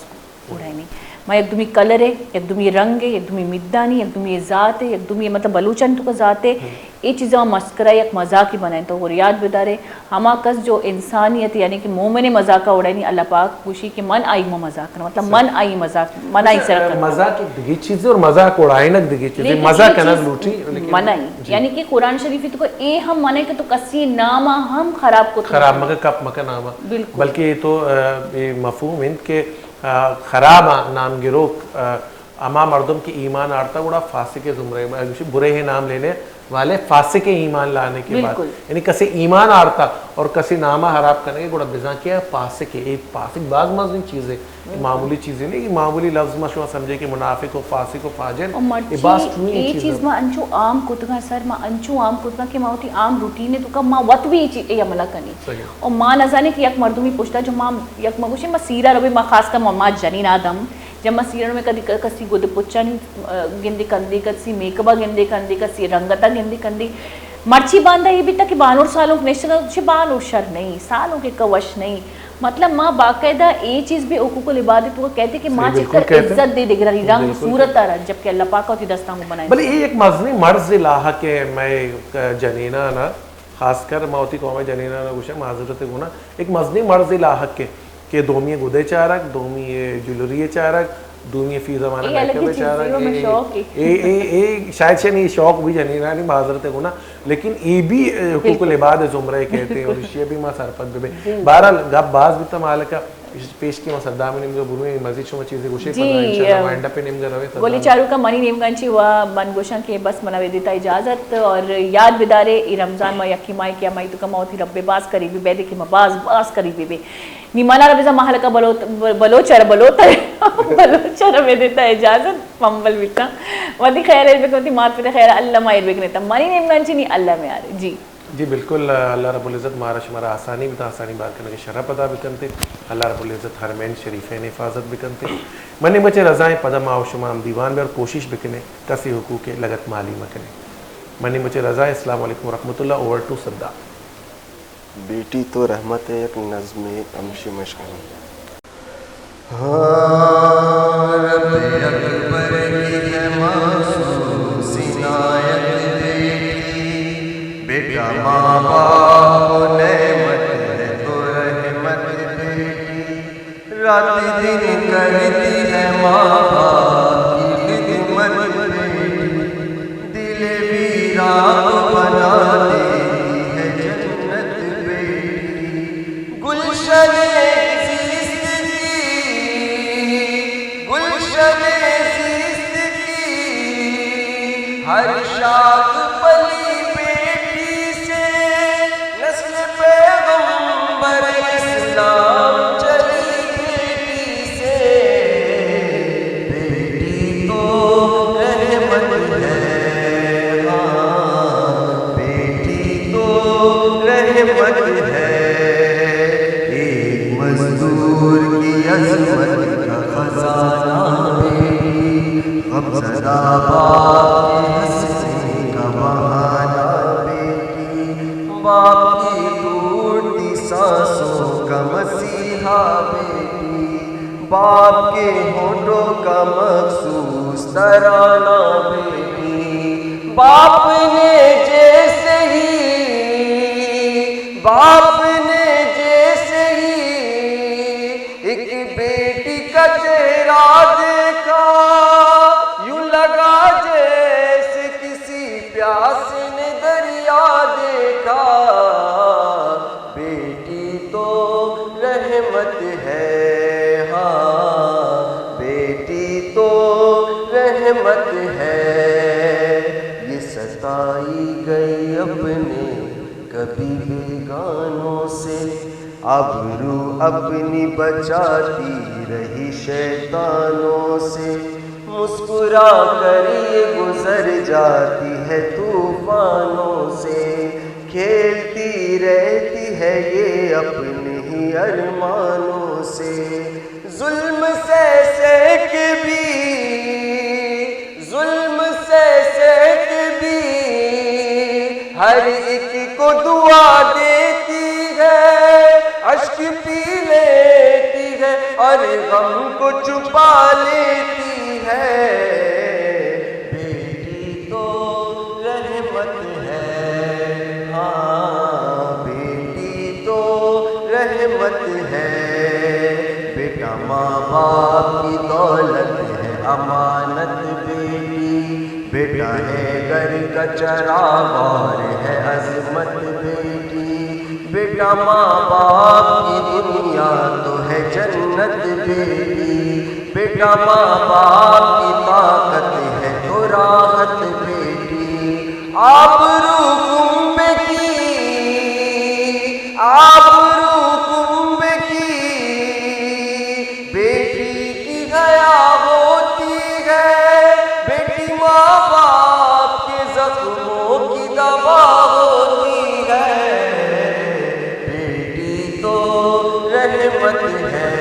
اڑائنی۔ ما یک دومی کلر ہے، یک دومی رنگ ہے، یک دومی مدانی، یک دومی ذات ہے، یک دومی مطلب بلوچانی تو کا ذات ہے۔ اے چیزاں مسکرا یک مذاقی بنائیں تو اور یاد بدارے، ہما کس جو انسانیت یعنی کہ مومن مذاقا اڑائنی، اللہ پاک گوشی کہ من آئی ما مذاق کرنا، مطلب من آئی مذاق، من آئی سر کرنا۔ مذاق ایک دگی چیز ہے اور مذاق اڑائنک دگی چیز ہے۔ لیکن مذاق اے کرنا چیز لوٹی، لیکن منع ہے۔ جی۔ یعنی کہ قرآن شریف تو کو اے ہم منع ہے کہ تو کسی ناما ہم خراب کو خراب مکہ، کپ مکہ ناما۔ بالکل۔ بلکہ یہ تو، آ، یہ مفہوم انت کہ، آ، خراب نام گروک، آ، ہما مردم کہ ایمان آرتا گڑا فاسق زمرے، برے نام لینے والے فاسق ایمان لانے کے بعد۔ بالکل۔ یعنی کسے ایمان آرتا اور کسے نامہ خراب کرنے کے گڑا بزاں کہ فاسق ہے، ایک فاسق باز مزنی چیز ہے، معمولی چیز نہیں، یہ معمولی لفظ ما شما سمجھے کہ منافق و فاسق و فاجر، اور مرچی یہ باز ٹرو اے چیز چیز ہے۔ ما انچو عام کتگا سر، ما انچو عام کتگا کہ ما وتی عام روٹین تو کا ما وت بھی یہ چیز، یہ عملہ کنی۔ صحیح۔ اور ما نہ زانے کہ یک مردمی پشتا جو ما یک ما گوشے ما سیرا روے، ما خاص کر ما، ما جنین آدم، جب ما سیرا روے کدی ک-، کسی گد پچانی، آ، گندے کندے، کسی میک اپا گندے کندے، کسی رنگتا گندے کندے۔ مرچی باندا یہ بیتا کہ بانور سالونک نشتگا، چہ بانور شر نہیں، سالونک ایک وش نہیں۔ مطلب ما باقاعدہ اے چیز بھی حقوق العباد تو کہتے کہ ما صحیح، بالکل چکر کہتے ہیں۔ عزت دے دگرانی رنگ بالکل صورت کہتے ہیں۔ آ رنگ، جبکہ اللہ پاک وتی دستاں کو بنائے۔ بلے یہ ایک مزنی مرض لاحق ہے، میں، آ، جنینانا خاص کر ما وتی قوم جنینانا گوشاں معذرت گونا، ایک مزنی مرض لاحق ہے کہ دومی گدے چارگ، دومی جولری چارگ، دومی فی زمانہ اے الگ میک اپ چیزے چارگ، ہمیں اے، شوق ہے۔ اے، اے، اے شاید شنی شوق بھی جنینانی معذرت گونا، لیکن اے بھی، اے، حقوق بالکل۔ العباد زمرہ کہتے ہیں اور اسی بھی ما سرپد بے۔ بالکل۔ بہرحال گپ باز بیتا مالکا، پیش کہ ما صدام نیمگا برویں، مزید شما چیزے گوشے جی، پدا انشاءاللہ ما اینڈ اپ نیمگا رویں۔ گولی صدام۔ چاروکا منی نیمگا انچی وا من گوشاں کہ بس منا ویدیتا اجازت اور یاد بدارے اے رمضان ما یکی ماہ کہ مائی تو کما وتی رب باز قریبی بے دے کہ ما باز، باز قریبی بے۔ نی منا رب بزاں مہلکا بلوت-، بلوچ ار بلوت ار بلوچ ار ویدیتا اجازت پمبل بیتا۔ وتی خیر ایر بکن، وتی مات پتے خیر اللہ ما ایر بکنے تا منی نیمگا انچی نی اللہ میں آرے۔ جی۔ جی بالکل، اللہ رب العزت مارا شمارا آسانی بتا، آسانی بار کنگے شرف ادا بکنتے۔ اللہ رب العزت حرمین شریفین حفاظت بکنتے۔ منی مچے رضائیں پدا ما و شما ہم دیوان بے اور کوشش بکنے کسی حقوق لگت مالی مکنے۔ منی مچے رضائیں، السلام علیکم ورحمۃ اللہ، اوور ٹو صدام۔ بیٹی تو رحمت ہے یک نظمے ہمشی مشکل۔ ہاں، رب اکبر کی تمام سوز عنایت دیکھی، بیٹا ماں باپ و نعمت ہے تو رحمت دیکھی۔ کرتی ہے ماں باپ کی خدمت بیٹی، دل ویران بنا دیتی ہے جنت بیٹی۔ گلشن زیست کی، گلشن زیست کی ہر شاخ پلی بیٹی سے، نسل پیغمبر اسلام چلی بیٹی سے۔ بیٹی تو رحمت ہے، ہاں، بیٹی تو رحمت ہے، ایک مزدور کی عظمت کا خزانہ بیٹی، غمزدہ باپ کے ہنسنے کا بہانہ بیٹی، باپ کی ٹوٹتی سانسوں کا مسیحا بیٹی، باپ کے ہونٹوں کا مخصوص ترانہ بیٹی۔ باپ نے جیسے ہی، باپ نے جیسے ہی ایک بیٹی کا چہرہ دیکھا، یوں لگا جیسے کسی پیاسے نے دریا دیکھا۔ بیٹی تو رحمت ہے، ہاں، بیٹی تو رحمت ہے۔ یہ ستائی گئی اپنے کبھی بیگانوں سے، آبرو اپنی بچاتی رہی شیطانوں سے۔ مسکرا کر یہ گزر جاتی ہے طوفانوں سے، کھیلتی رہتی ہے یہ اپنے ہی ارمانوں سے۔ ظلم سہ سہ کے بھی، ظلم سہ سہ کے بھی ہر ایک کو دعا دیتی ہے، اشک پی لیتی ہے اور غم کو چھپا لیتی ہے۔ بیٹی تو رحمت ہے، ہاں، بیٹی تو رحمت ہے۔ بیٹا ماں باپ کی دولت ہے، امانت بیٹی، بیٹا ہے گھر کا چراغ اور ہے عظمت بیٹی۔ بیٹا ماں باپ کی دنیا تو ہے جنت بیٹی، بیٹا ماں باپ کی طاقت ہے تو راحت بیٹی۔ آبرو کنبے کی، آبرو کنبے کی بیٹی کی حیا ہوتی ہے، بیٹی ماں باپ کے زخموں کی دوا ہوتی ہے۔ بیٹی تو رحمت ہے،